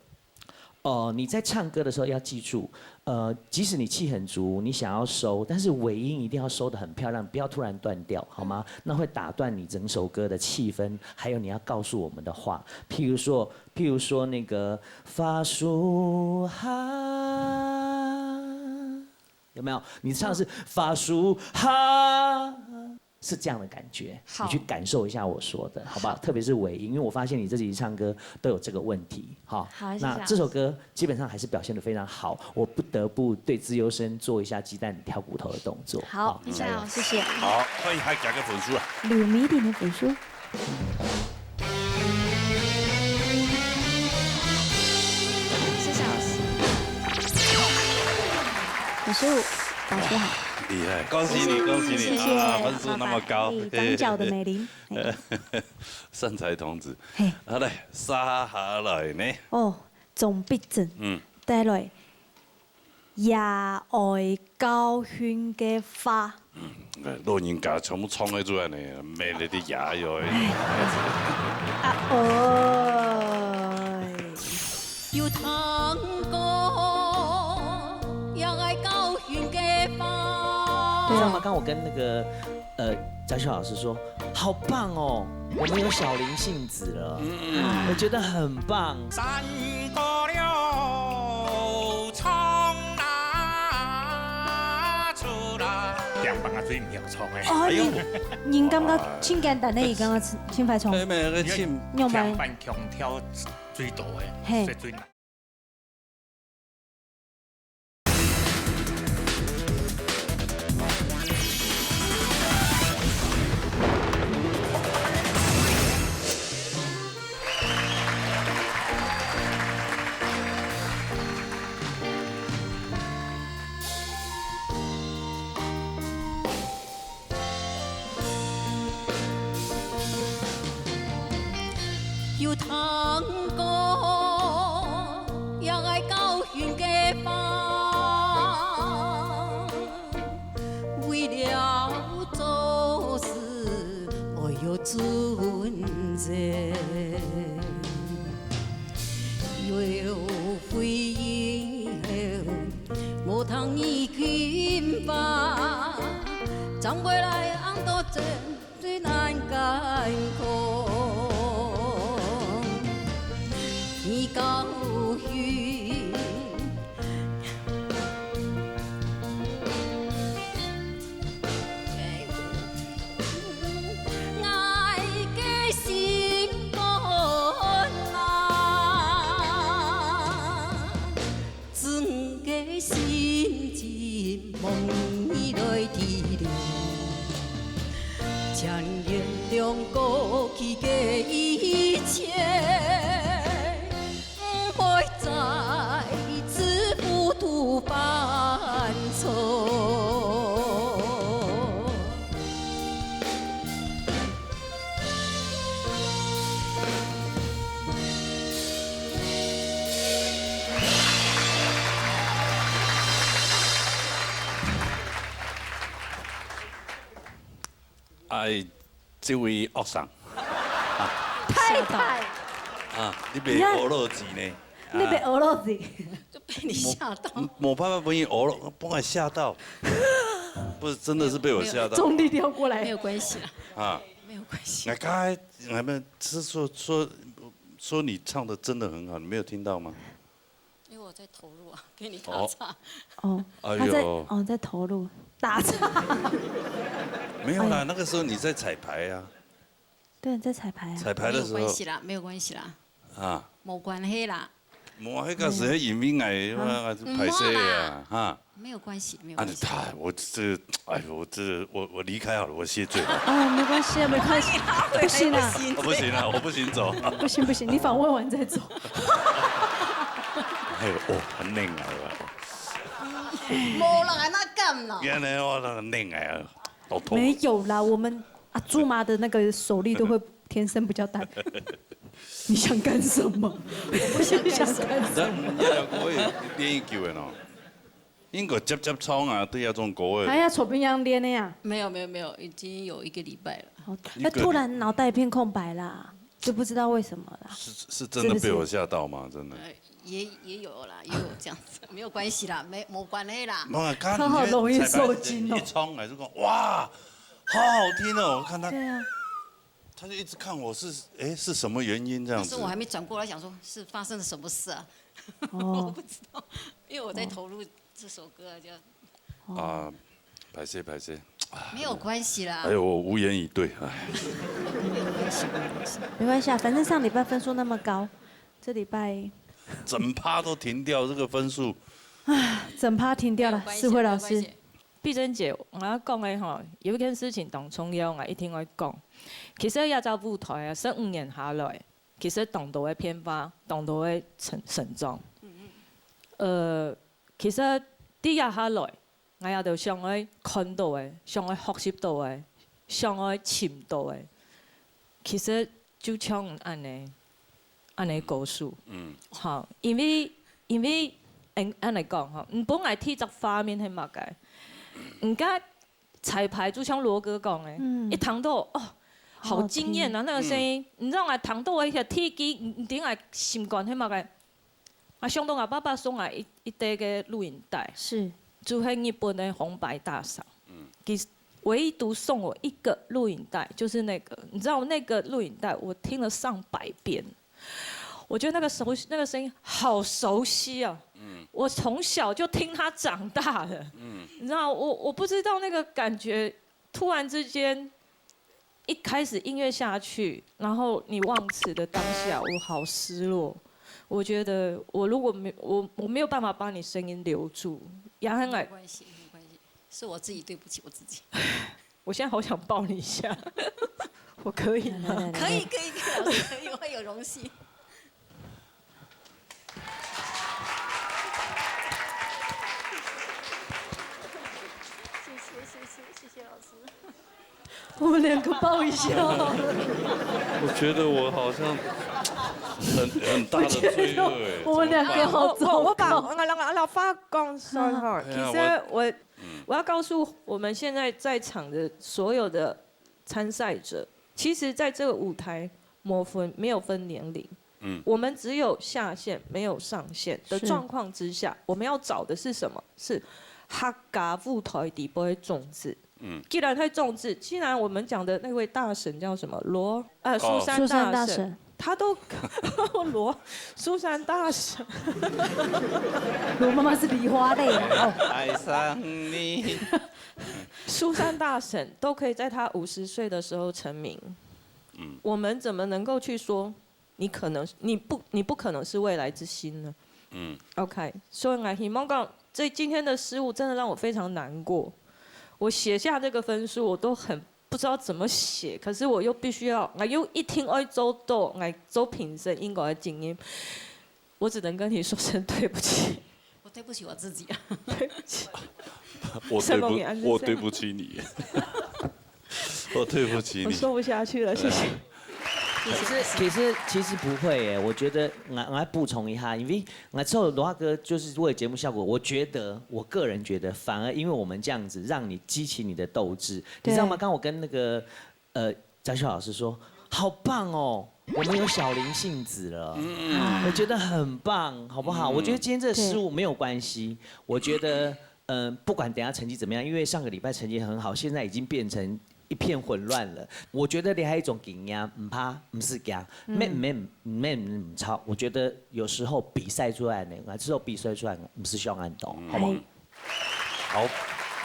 呃，你在唱歌的時候要記住，呃，即使你氣很足，你想要收，但是尾音一定要收得很漂亮，不要突然斷掉，好嗎？那會打斷你整首歌的氣氛，還有你要告訴我們的話。譬如說，譬如說那個花樹下，有沒有？你唱的是花樹下， 是這樣的感覺，好。你去感受一下我說的，好不好？好。特別是尾音，因為我發現你自己唱歌都有這個問題，哈。好，謝謝老師。那這首歌基本上還是表現得非常好，我不得不對資優生做一下雞蛋挑骨頭的動作。好，好，謝謝老師，加油。謝謝。好，看一下佢个分數啊。劉美玲的分數。謝謝老師。五十五，老師好。哇，厲害，恭喜你，恭喜你，謝謝，啊，分數那麼高。爸爸，哎，長腳的美玲。 善財童子。嘿。好，來，接下來呢？哦，鍾必正。嗯。帶來《野外教訓个花》。嗯，哎，老人家全部唱得出來呢，美麗的野外。哎。啊，哦。有他你知道吗？刚我跟那个呃嘉秀老师说，好棒哦，我们有小林幸子了，我觉得很棒。三个了，冲啊出来。两帮啊，最苗冲哎。哦，哎呦，你，你感觉真简单呢，你刚刚清白冲。哎，没有个清。用白。两班强调最多哎，嘿。最最难。 有通过，也愛教訓个話，為了做事，愛有準則。有回應後，無通你緊巴，正會來恁多爭。 最難艱苦，你教訓。𠊎个心肝啊， 真个心情望你來體諒，請原諒過去个一切，毋會再次糊塗犯錯。 哎，這位學生。太太。啊，你袂學落字呢？你袂學落字。就被你嚇到。無，無辦法分你學落，分我嚇到。不是，真的是被我嚇到。沒有，沒有。中壢調過來。沒有關係啦。啊。沒有關係。哎，剛才，哎，不是，說，說，說你唱得真的很好，你沒有聽到嗎？ 因為我在投入啊，給你打岔。哦。哦，哎呦。他在，哦，在投入，打岔。沒有啦，哎呀。那個時候你在彩排啊。對，在彩排啊。彩排的時候。沒有關係啦，沒有關係啦。啊。無關係啦。無，那個時候因為𠊎，嗯。啊，歹勢啊，嗯，哈。沒有關係，沒有關係。啊，你看，我這，哎呦，我這，我，我離開好了，我謝罪了。哦，沒關係啊，沒關係。不行啊。我不行了，我不行走。不行，不行，你訪問完再走。 哎呦，哦，很嫩啊，哦。無人恁樣講啦。原來我那個嫩啊，老頭。沒有啦，我們阿祖媽的那個手力都會天生比較大。你想幹什麼？我不想幹什麼。你想幹什麼？你，你有練幾久了喏？應該接接唱啊，對啊，這種歌的。哎呀，左邊要練的呀。沒有，沒有，沒有，已經有一個禮拜了。好，一個禮-那突然腦袋一片空白啦。 就不知道為什麼啦。是，是真的被我嚇到嗎？是不是？真的。呃，也，也有啦，也有這樣子，沒有關係啦，沒，沒關係啦。沒有，剛剛你在彩排，好好容易受驚哦。一衝，還是說，哇，好好聽哦！我看他，對啊。他就一直看我是，誒，是什麼原因這樣子？那時候我還沒轉過來，想說是發生了什麼事啊？哦。我不知道，因為我在投入這首歌啊，這樣。哦。啊，歹勢，歹勢。沒有關係啦。哎呦，我無言以對，哎。沒關係，沒關係。沒關係啊，反正上禮拜分數那麼高，這禮拜整趴都停掉，這個分數。整趴停掉了，沒有關係，世輝老師。沒有關係。碧珍姐，𠊎愛講个吼，有一件事情當重要，𠊎一定愛講。其實這隻舞台啊，十五年下來，其實當多个變化，當多个成，成長。呃，其實在這下來， 𠊎也都想愛看到个，想愛學習到个，想愛尋到个，其實就像恁呢，恁呢故事。嗯。吼，因為，因為，恁，恁呢講吼，你本來第一隻畫面係麼个？你看彩排就像羅哥講个，嗯。一聽到，哦，好驚豔啊，好聽。那個聲音，嗯。你知道𠊎聽到个一下第一，你，你知𠊎心肝係麼个？ 啊，想到𠊎爸爸送𠊎一，一塊个錄影帶，是。就係日本个紅白大賞。嗯。给唯独送我一个录影带，就是那个，你知道那个录影带，我听了上百遍，我觉得那个熟悉，那个声音好熟悉啊！嗯，我从小就听他长大的，嗯，你知道，我我不知道那个感觉，突然之间，一开始音乐下去，然后你忘词的当下，我好失落。我觉得我如果没我我没有办法把你声音留住，杨涵爱没关系，没关系，是我自己对不起我自己。我现在好想抱你一下，我可以吗？可以可以可以，老师可以，我有荣幸。我们两个抱一下。我觉得我好像很很大的罪恶哎。我们两个好我我我把我我我把话讲说哈，其实我我要告诉我们现在在场的所有的参赛者，其实在这个舞台，没分没有分年龄，嗯，我们只有下限没有上限的状况之下，我们要找的是什么？是客家舞台底部的种子。嗯，既然它种子，既然我们讲的那位大神叫什么罗呃苏珊苏珊大神，神，他都罗苏珊大神，罗妈妈是梨花泪啊。爱上你。苏珊大神都可以在他五十岁的时候成名，嗯，我们怎么能够去说你可能你不你不可能是未来之星呢？嗯，OK，所以我希望讲，这今天的失误真的让我非常难过。我写下这个分数，我都很不知道怎么写，可是我又必须要，我又一定要做到，我做评审应该的经验，我只能跟你说声对不起。我对不起我自己啊。对不起，我对不什么你安，我对不起你，我对不起你。我说不下去了，谢谢。其实其实其实不会耶，我觉得我我来补充一下，因为我做罗大哥就是为了节目效果，我觉得我个人觉得，反而因为我们这样子，让你激起你的斗志，你知道吗？对刚我跟那个呃张秀老师说，好棒哦，我们有小林幸子了，我觉得很棒，好不好？我觉得今天这个失误没有关系，我觉得。嗯，不管等一下成绩怎么样，因为上个礼拜成绩很好，现在已经变成一片混乱了。我觉得你还有一种经验，唔怕，唔使惊，没没没唔操。我觉得有时候比赛出来呢，啊，之后比赛出来呢，唔使想恁多，好不好？哎，好，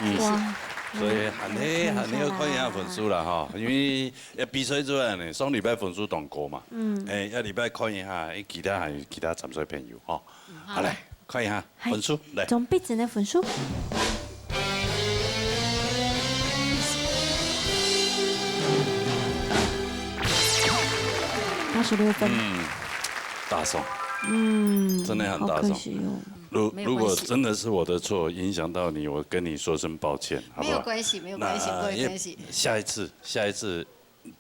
嗯，哇，所以还你还你要看一下分数了哈，因为要比赛出来呢，上礼拜分数当高嘛，嗯，哎，要礼拜看一下，哎，其他还有其他参赛朋友哈，好来看一下分数来。总比子的分数。八十六分，嗯，大宋，嗯，真的很大宋好可惜哦。如没有关系如果真的是我的错，影响到你，我跟你说声抱歉，好不好？没有关系，没有关系，那不会关系。下一次，下一次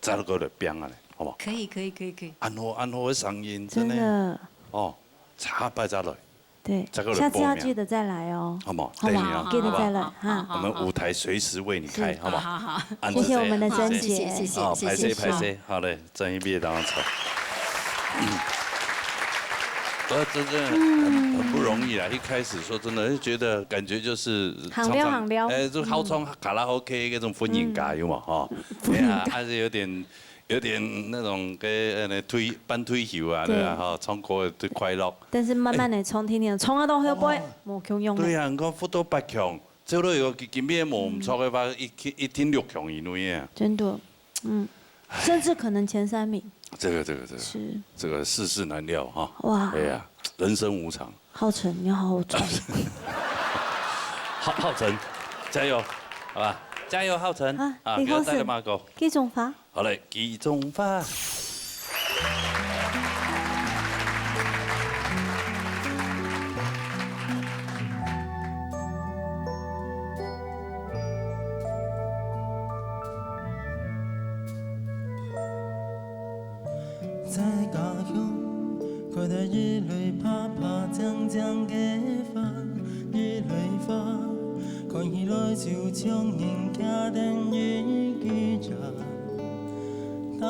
再过来变啊嘞，好不好？可以可以可以可以。安好安好的声音，真的真的，哦，下拜再来，对再过，来下次要报名记得再来哦。好不好？好吗？等你啊，记得再好不好？来哈。我们舞台随时为你开，好不好？好好。安谢谢我们的谢谢珍姐谢谢谢谢哦，谢谢拍谁谢谢拍谁，好嘞，这一边当中。呃，真正很很不容易啦。一开始说真的，就觉得感觉就是行了行了哎，就好唱卡拉 OK 那种婚姻感有嘛哈，对啊，还是有点有点那种跟呃退半退休啊，对啊哈，唱歌的快乐。但是慢慢的冲，天天冲啊到后背，无共样的。对啊，你看福到八强，这个有个今天无唔错的话，一一定六强以内啊。真的，嗯，甚至可能前三名。这个这个这个是，这个世事难料哈。哇，对呀，人生无常。浩辰，你要好好做。浩浩辰，加油，好吧，加油浩辰啊啊！李不要再浩辰那么高。这种法，好嘞，其中法。在家乡看到一蕊白白净净个花，一蕊花看起来就像人家的一个家。打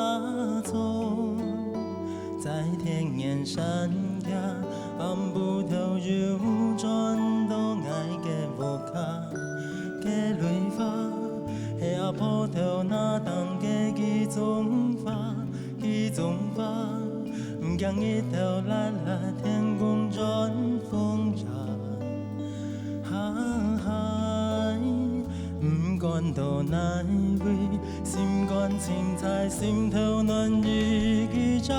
早在田园山下，暗晡头又转到𠊎个屋下，这蕊花。今日頭辣辣，天公轉風呀，哈哈，毋管到哪位，心肝清彩，心頭暖意記着。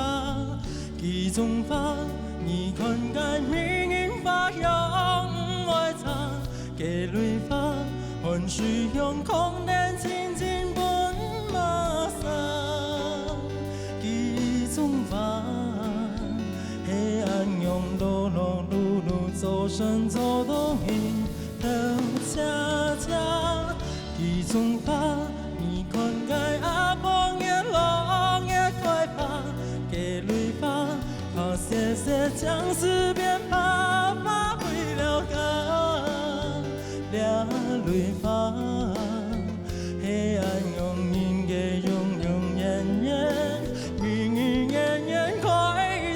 幾種花，你看該迷人花香毋會差， 雞蕊花，番薯香，空等清清分陌生。幾種花，係恁樣碌碌碌碌，做神做到人頭赤赤。幾種花，你看該阿婆越老越開花，雞蕊花， 花謝謝將思變白髮為了家，這蕊花，係恁樣人个永永遠遠，永永遠遠開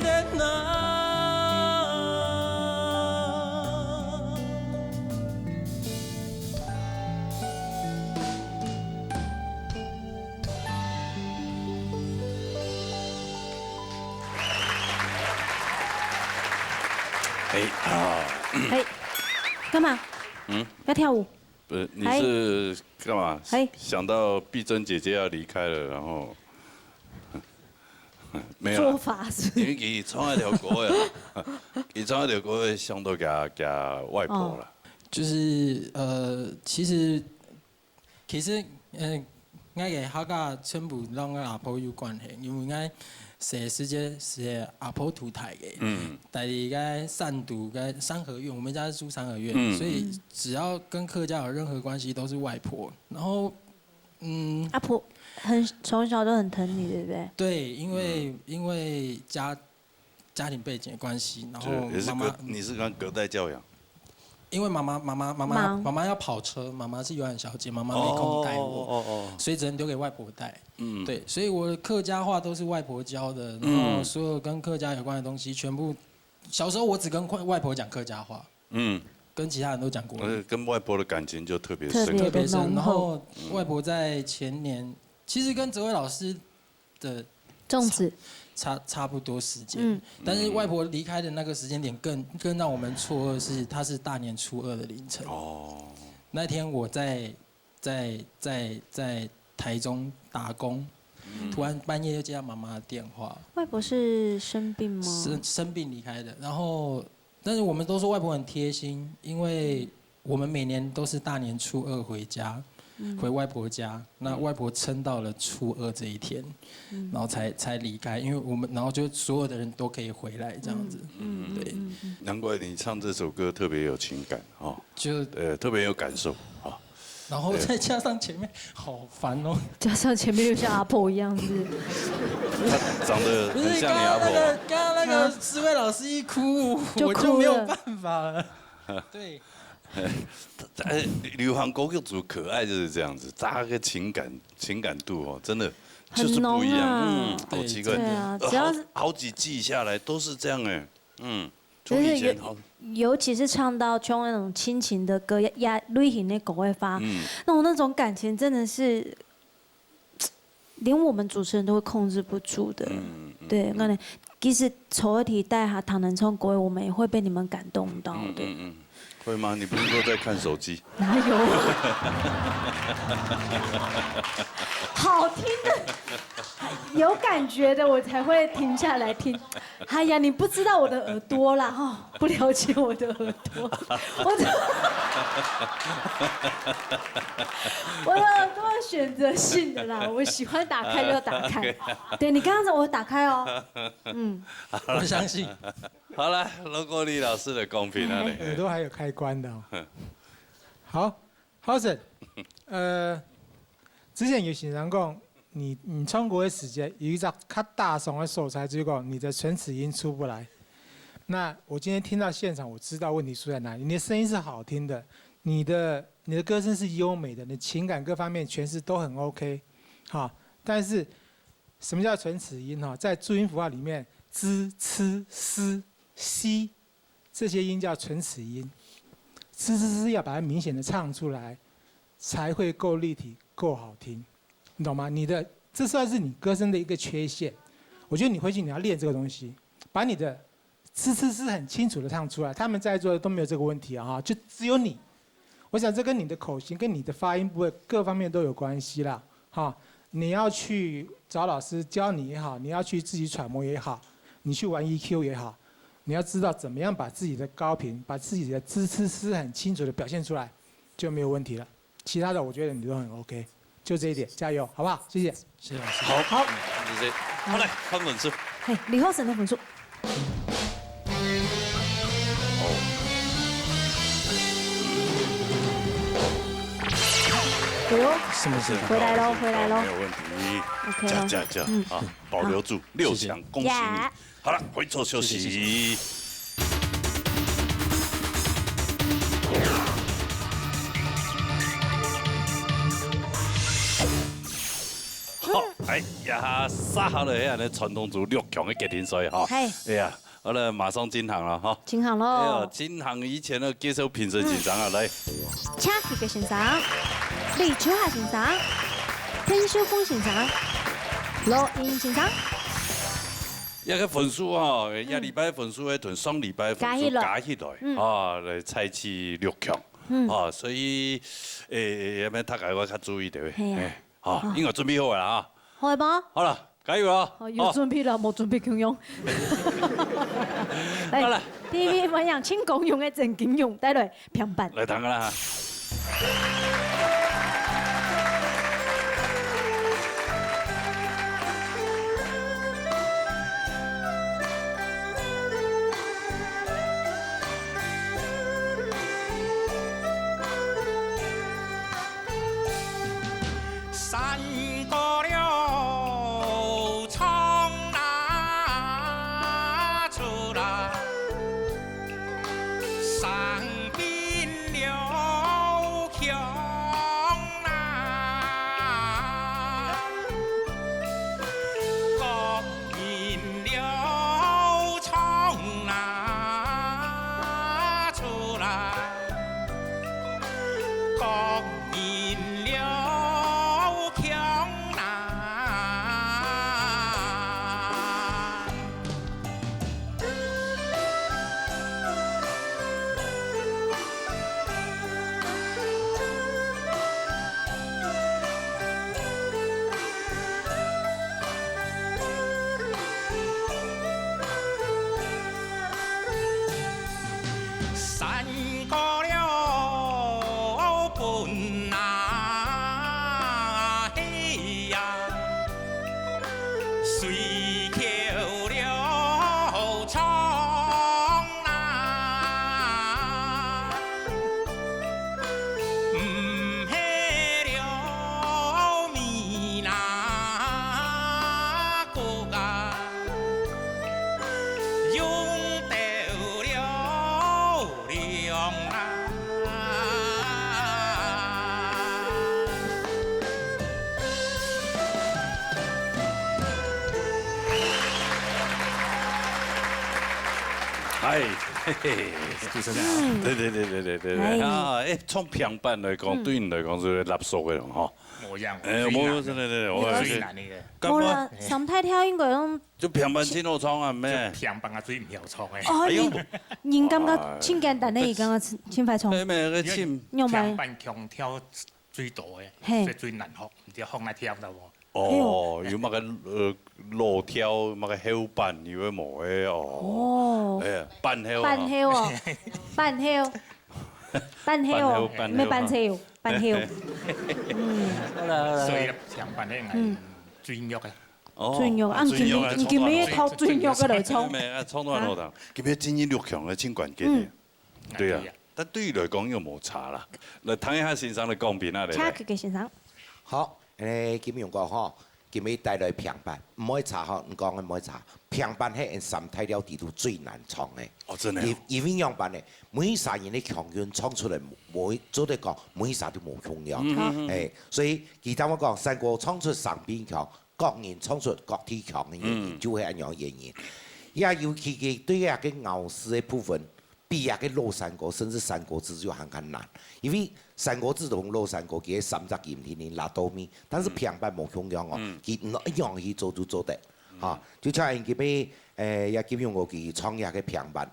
等啊。 哎啊，哎，幹嘛？嗯要跳舞？不是，你是干嘛？哎想到碧珍姐姐要离开了，然后没有做啦，法是因为佢唱一条歌呀，佢唱一条歌想到给他给他外婆了。就是呃，其实其实呃，我个客家全部摎我阿婆有关系，因为我細時節係阿婆渡大个，嗯在一个三都个三合院，我们家是住三合院，嗯所以只要跟客家有任何关系，都是外婆。然后嗯，阿婆很从小就很疼你，对不对？对，因为、因为家家庭背景的关系，然后就也是妈妈隔，你是跟隔代教养。因为妈妈妈妈妈妈忙妈妈要跑车，妈妈是游泳小姐，妈妈没空带我，哦哦，所以只能留给外婆带。嗯，对，所以我的客家话都是外婆教的，嗯然后所有跟客家有关的东西，全部小时候我只跟外外婆讲客家话，嗯，跟其他人都讲国语，而且跟外婆的感情就特别特别深。特别深。浓厚然后外婆在前年，其实跟哲伟老师的粽子，差差不多时间，嗯但是外婆离开的那个时间点更更让我们错愕是，她是大年初二的凌晨。哦，那天我在在在在台中打工，突然半夜就接到妈妈的电话，外婆是生病吗？生生病离开的。然后，但是我们都说外婆很贴心，因为我们每年都是大年初二回家，回外婆家。那外婆撑到了初二这一天，然后才才离开，因为我们然后就所有的人都可以回来这样子，嗯对，难怪你唱这首歌特别有情感哦，就呃，特别有感受啊。然后再加上前面好烦哦。加上前面又像阿婆一样，是不是？他长得不是很像你阿婆吗？刚刚那个，刚刚那个思慧老师一哭，就我就没有哭了办法了。对，哎，流行歌曲组可爱就是这样子，大家的情感情感度哦，真的就是不一样。很浓啊嗯，好奇怪。对啊，呃只要是好好几季下来都是这样哎，嗯，从就是以前好，尤其是唱到像那种亲情的歌，呀，类型的歌的话，嗯，那种那种感情真的是，连我们主持人都会控制不住的。嗯嗯对，那你其实初二在台下听人唱歌，我们也会被你们感动到的。嗯嗯嗯，会吗？你不是都在看手机？哪有？好听的，有感觉的，我才会停下来听。哎呀，你不知道我的耳朵啦，哈，不了解我的耳朵，我的我的耳朵是选择性的啦，我喜欢打开就打开。对你刚刚我打开哦，嗯，我相信。好了，罗国立老师的公平啊，耳朵还有开关的哦。好，好生，呃，之前有先生讲，你你唱歌的时间有一只较大声的所在，就是讲你的唇齿音出不来。那我今天听到现场，我知道问题出在哪里。你的声音是好听的，你的你的歌声是优美的，你情感各方面诠释都很 OK，好，但是什么叫唇齿音哈？在注音符号里面，z、c、s、c 这些音叫唇齿音，z、c、s 要把它明显的唱出来，才会够立体、够好听，你懂吗？你的这算是你歌声的一个缺陷。我觉得你回去你要练这个东西，把你的 吃吃吃很清楚的唱出来，他们在座的都没有这个问题啊，哈，就只有你。我想这跟你的口型、跟你的发音部位各方面都有关系啦，哈。你要去找老师教你也好，你要去自己揣摩也好，你去玩 E Q 也好，你要知道怎么样把自己的高频、把自己的吃吃吃很清楚的表现出来，就没有问题了。其他的我觉得你都很 OK，就这一点，加油，好不好？谢谢。谢谢老师。好，好，谢谢。好，来看分数。嘿，李浩森的分数。哦，哎呦，什么事？回来喽，回来喽。没有问题。OK哦。加加加，嗯。啊，保留住六强，谢谢。恭喜你。呀。好了，回座休息。谢谢，谢谢。好，哎呀，杀下来，哎呀，那传统组六强的决定赛哈。嘿。哎呀，好了，马上进行了哈。进行咯。哎呀，进行以前呢，介绍评审先生啊，来。请曲格先生、李秋霞先生、彭秀凤先生、罗英先生。这个分数啊，嗯。这礼拜分数会同上礼拜分数加起来。加起来，嗯。啊，来猜起六强。嗯。啊，所以，诶，要不然大家要较注意的。嘿啊。哎。 好，好。应该准备好了啊。好了吗？好了，加油啊！好，有准备了，好。没准备共样。来，好了。第一名，欢迎清光勇的曾金勇带来《平板》。来，听看啦。 山高了，唱哪出来？山平了，腔哪？讲 明了唱哪出来，讲明了腔哪。 山高了奔啊嘿呀，水桥了唱啊。 毋係了米那个啊，用得了量啊。 哎，嘿嘿，主持人好。嗯。对对对对对对对。哎。啊，哎，从平板来讲，嗯。对你来讲是垃圾的了哈。无样，哎，最难的。无，对对对，我最难的。干嘛？无啦，三大调应该用就平板真好唱啊，咩？就平板啊，最毋晓唱的。哦，哎呦。你，你感觉真简单的，哎。伊感觉真，真快唱。对，没有个真。用咩？平板腔调 最多的，嘿。所以最难学，毋知学哪调得无？哦，哎呦。有么个，呃，老调，么个后板，有个无个哦。哦。哎呀，板后啊。板后哦，板后，板后哦，板后，板后。咩板后，板后。嗯。好啦，好啦，所以好啦。平板个，嗯。最弱个。哦，最弱，啊，最弱个，你今日，你今日靠最弱个来唱。没，啊，唱到很好听。啊。今日进入六强个真关键个。嗯。 对啊，哎，对啊。但对伊来讲又无差啦。来，听一下先生的讲评啊，来，来。请曲格先生。好，诶，金勇哥吼，今日带来平板，毋会差吼，你讲个毋会差。平板迄三大调底肚最难唱个。哦，真的哦。因，因为样板呢，每一个人的腔音唱出来，每，做得讲，每一个都无共样。嗯，嗯，嗯。诶，所以其他我讲，山歌唱出山边腔， 各人唱出各地腔个原因，嗯。就係恁樣个原因。也尤其个對這个咬字个部分，比這个老山歌，甚至山歌子就還較難。因為山歌子同老山歌，佢个三隻音定定拉到尾，但是平板無共樣哦，嗯。佢毋一樣去做就做得。哈，就像𠊎今晡，誒，也今日我去唱這个平板，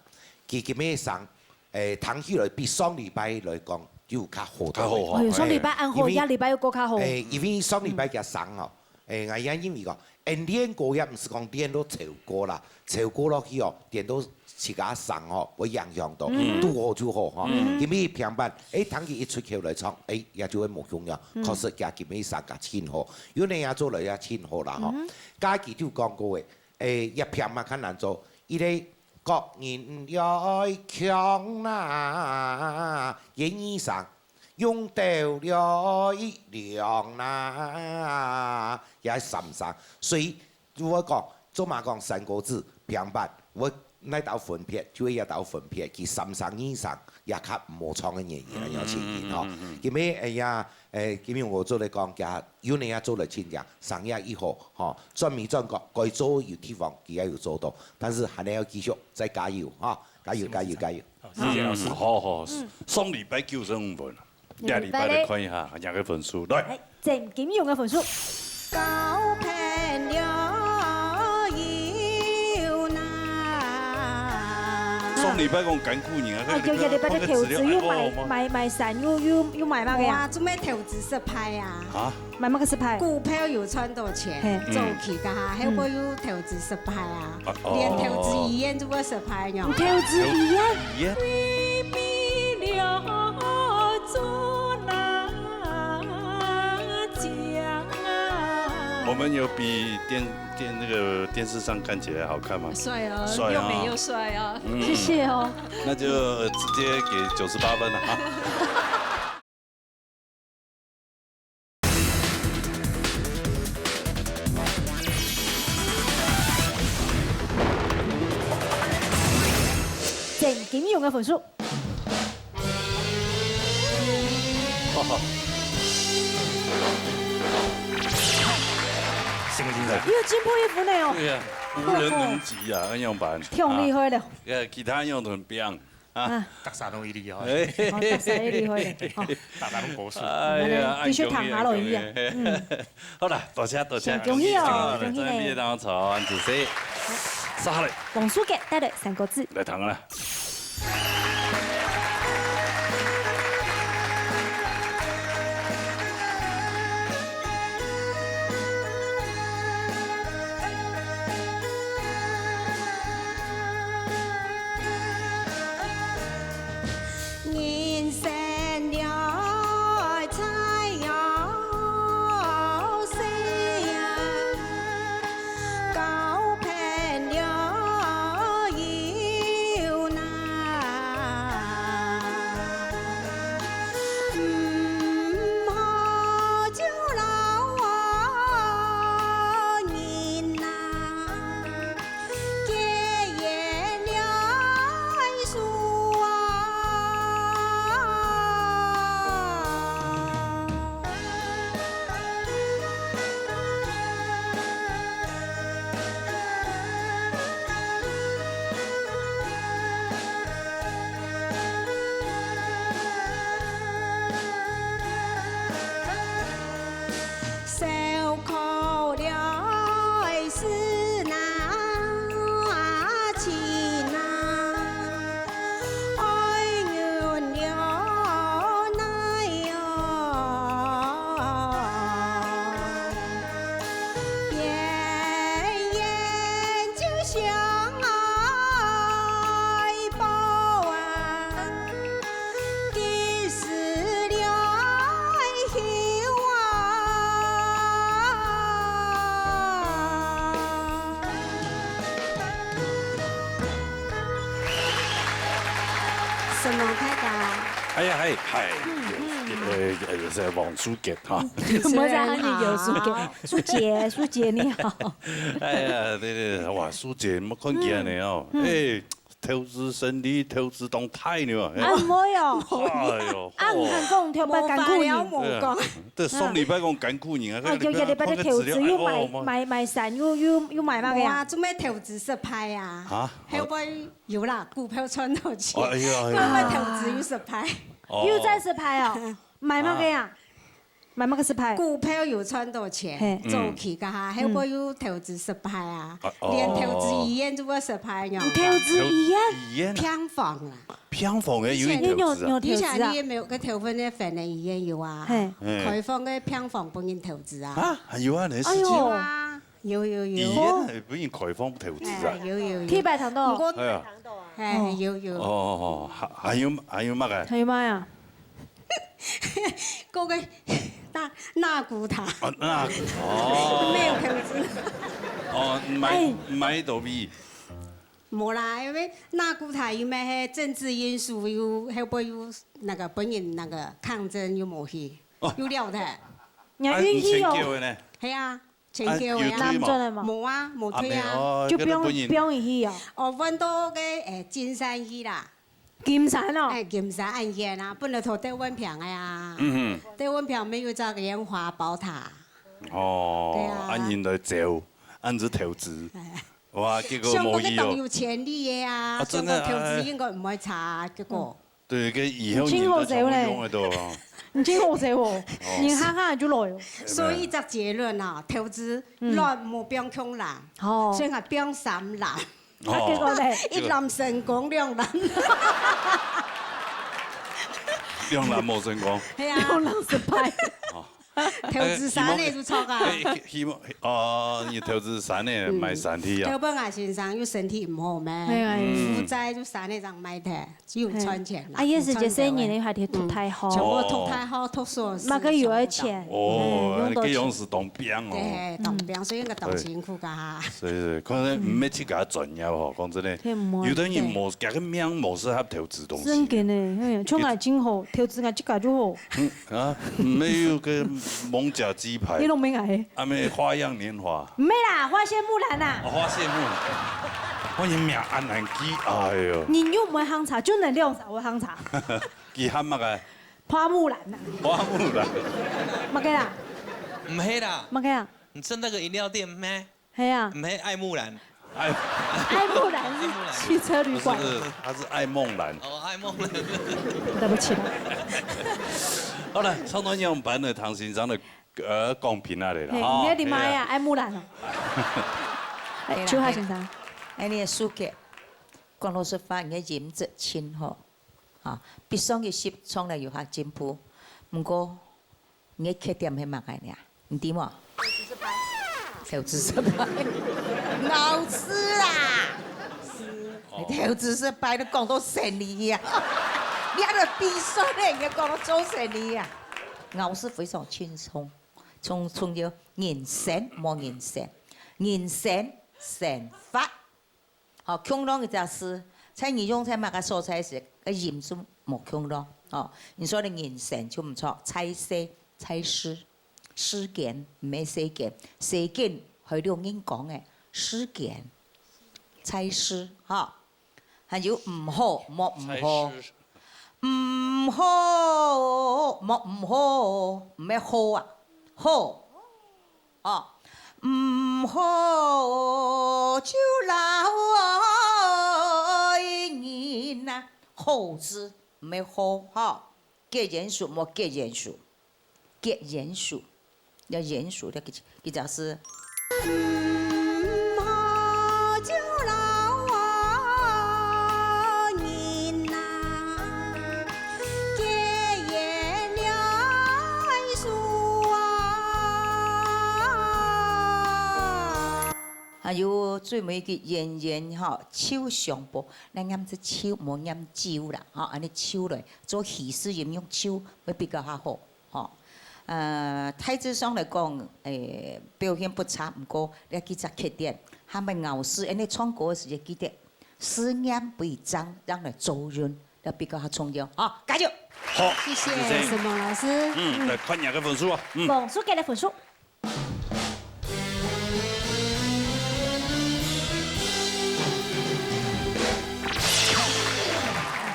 佢今晡聲，誒，聽起來比上禮拜來講有較好多。較好吼。哎喲，上禮拜恁好，因為，這禮拜又過較好。誒，因為上禮拜个聲吼，誒，𠊎也認為講，誒，練歌也毋係講練到超過啦，超過落去哦，練到自家聲吼，會影響到，嗯。堵好就好吼。嗯。今晡平板，誒，聽佢一出口來唱，誒，也就會無共樣，嗯。確實佢今晡聲較盡好，有人也做了也盡好啦吼。嗯。家己就講過誒， 誒，這片嘛較難做，一个各人來唱啦，一二三，用到了一兩啦，也三聲。所以，如果講，做麼講山歌子、平板，𠊎哪兜分別，就會這兜分別，佢三聲、二聲，也較無唱个原因，恁樣情形吼。嗯，嗯，嗯，嗯。今晡，哎呀，誒，今晡𠊎做來講，佢有人也做來請假，生意一好，吼，轉米轉角，該做有地方，佢也有做到。 但是還要繼續再加油哈，加油，加油，加油。好，謝謝老師。嗯，好，好，上禮拜九十五分，這禮拜來看一下，兩个分數，來。來，鄭金榮个分數。高攀了有難。上禮拜講艱苦人啊，啊，有，有禮拜个投資又買，買，買山，又，又，又買麼个啊？哇，做麼投資失敗啊？啊？ 買麼个失敗？股票有賺到錢，嘿。早期个哈，嗯。後尾又投資失敗啊，啊，哦。連投資醫院都會失敗喲。你投資醫院？醫院？我們有比電，電，那個電視上看起來好看嗎？帥哦，帥啊。又美又帥哦。嗯。謝謝哦。那就直接給九十八分了哈。 鄭金榮个分數。行不行啊？又進步一分了哦。對啊，無人能及啊，恁樣辦？挺厲害个。啊，其他人都很棒。 啊。啊。大家都一樣哦。哎。哦，大家一樣哦。哦。大家都高興。哎呀，恁樣，恁樣。繼續聽下落去啊。嗯。好啦，多謝，多謝。恭喜哦，恭喜咧。在這當中，恁仔細。好。接下來。王書傑帶來三個字。來聽啦。 人生了在要死啊，高攀了有难，毋好就老人啊。 愁苦了是那情啊，哀怨了那哟，边缘就相爱报啊。 几时了后啊？什么开打？哎呀，嗨，嗨，嗯，嗯。呃，呃，是王书杰哈。我在喊你有书杰，好。书杰，书杰你好。哎呀，对对对，哇，书杰，我看见你哦，嗯，嗯。哎， 投資生理，投資當大呢嘛。啊，毋會哦。哎喲，啊，毋敢講，頭擺艱苦人。無法了，無講。對，上禮拜講艱苦人啊，啊，有，有禮拜个投資又買，買，買山，又，又，又買麼个啊？哇，做咩投資失敗啊？啊？後尾有啦，股票賺到錢，哎呀，哎呀。後尾投資又失敗。哦。又再失敗哦，買麼个啊？啊。買麼个失敗？股票有賺到錢，嘿。早期个哈，後尾又投資失敗啊，哦，哦。連投資醫院都會失敗呢。投資醫院？醫院啊？病房啊。病房个有人投資啊？以前有，有投資啊？以前你也沒有个頭份个份个醫院有啊，嘿。嗯。開放个病房分人投資啊。啊，還有啊，那事情。哎喲。有啊，有，有，有。醫院還分人開放投資啊？哎，有，有，有。鐵板糖豆。毋過，哎呀。哎，有，有。哦，哦，哦，還，還有，還有麼个？還有麼个啊？ 个个納，納古塔。哦，納古塔，哦。沒有投資。哦，買，哎。買到位。無啦，因為納古塔因為係政治因素，又，後尾又那個本人那個抗爭又無去，哦。又了忒。你還運氣哦。啊，你錢繳个呢？係啊。 錢繳个啊。啊，有退無？藍轉來嘛。無啊，無退啊。啊，無，哦，就放，該個本人。放佢去哦。哦，換到个，誒，金山去啦。金山哦。誒，金山恁遠啊，本來投戴文平个啊。嗯哼。戴文平沒有這個蓮花寶塔。哦，對啊。恁樣來走，恁樣投資。哎。哇，結果無去哦。想講佢當有潛力个啊，啊，真的，想講投資應該毋會差，結果。哎。 對，該以後人都全部用得到啊。你真好笑哦。哦。你哈哈就來哦。所以一個結論啊，投資，嗯。亂莫放窮人，哦。先係放三難。哦。啊，結果呢？一難成功，兩難。兩難無成功。係啊。兩難失敗。哦。 投資山个就著啊。哎，希望，哦，你投資山个，嗯。買山地啊。投本啊，先生又身體毋好咩？係啊，係啊。嗯。負債就山个正賣忒，就有賺錢啦。係啊。啊，也是這些年个還得讀大學。嗯，全部讀大學，讀碩士，麼个有个錢。哦，嗯，用到錢。該樣係當拚哦。對，當拚，所以應該當辛苦个哈。所以，可能毋係自家專業吼，講真个，對，毋會，有的人無，對。佢个命無適合投資東西。真个呢，哎呀，像𠊎真好，投資𠊎自家就好。嗯， 啊，沒有个蒙甲雞排。你攏無愛。啊，沒花樣年華。毋係啦，花謝木蘭啦。哦，花謝木蘭。哦，你名恁難記，哎喲。你又毋會行茶，就恁樣會行茶。佢喊麼个？花木蘭啦。花木蘭。麼个啦？毋係啦。麼个啊？你吃那個飲料店咩？ 係啊。毋係愛木蘭。愛，愛木蘭是汽車旅館。不是，不是，他是愛夢蘭。哦，愛夢蘭。對不起啦。好了，上到樣板的唐先生的，呃，講評啊來了，對，哦，你的媽呀，對啊。愛木蘭哦。哎，秋海先生。哎，你的書記，講老實話，你的音質真好，啊，比上一集唱了有下進步，毋過 你个缺點係麼个呢？你知無？投資失敗。投資失敗。老師啦！哦。投資失敗，你講到生理啊！你還在比賽呢，你講到做生理啊！老師非常輕鬆，從，從有人生，無人生，人生，生活。 好，共樣一隻字，在你用在麼个所在時，个音就無共樣。哦，你說个人生就毋著，在世，在世，世間，毋係世間，世間係兩人講个，世間，在世，哈。還有毋好，莫毋好。在世。 毋好，莫毋好，毋係好啊，好。哦，毋好就老人啊，好字，毋係好，哈。結緣樹，莫結緣樹。 結緣樹，要緣樹个，佢，佢就係。毋好就老人啊，結緣樹啊。還有最尾个緣緣吼，酒相報，咱念係酒，莫念酒啦，吼，恁樣酒來做祈使音，用酒會比較較好。 吼。呃，大致上來講，誒，表現不差，毋過這幾隻缺點，還愛咬字，恁樣唱歌个時節記得，思念不已，正，正來走運，這比較較重要。好，加油！好，謝謝，謝謝。沈夢老師。嗯，來看你个分數啊。嗯。分數，給你分數。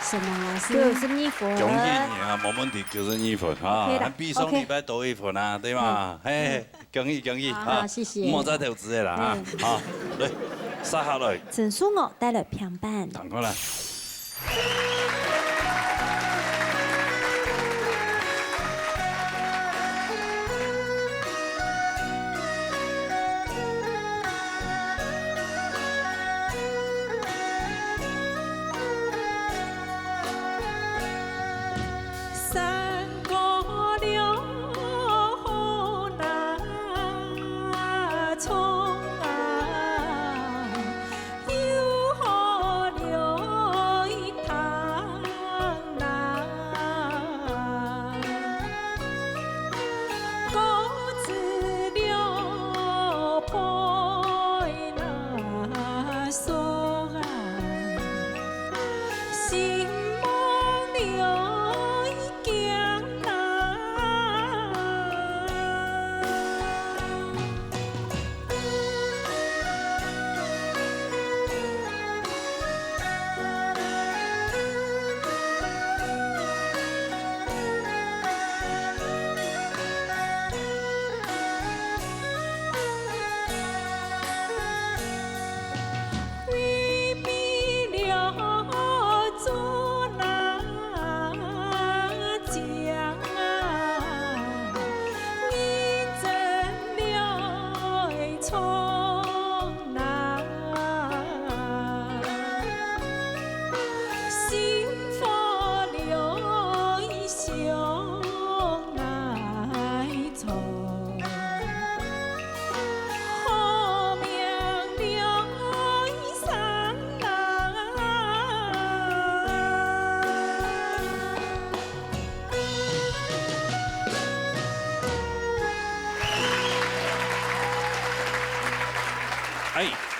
沈夢老師。九十二分。恭喜你啊，無問題，九十二分啊，OK啦，還比上禮拜多一分啊，OK。對嗎？嗯。嘿，恭喜恭喜啊，好，謝謝。莫再投資了啦啊，嗯。好，來，接下來。陳淑娥帶來評判。趕快來。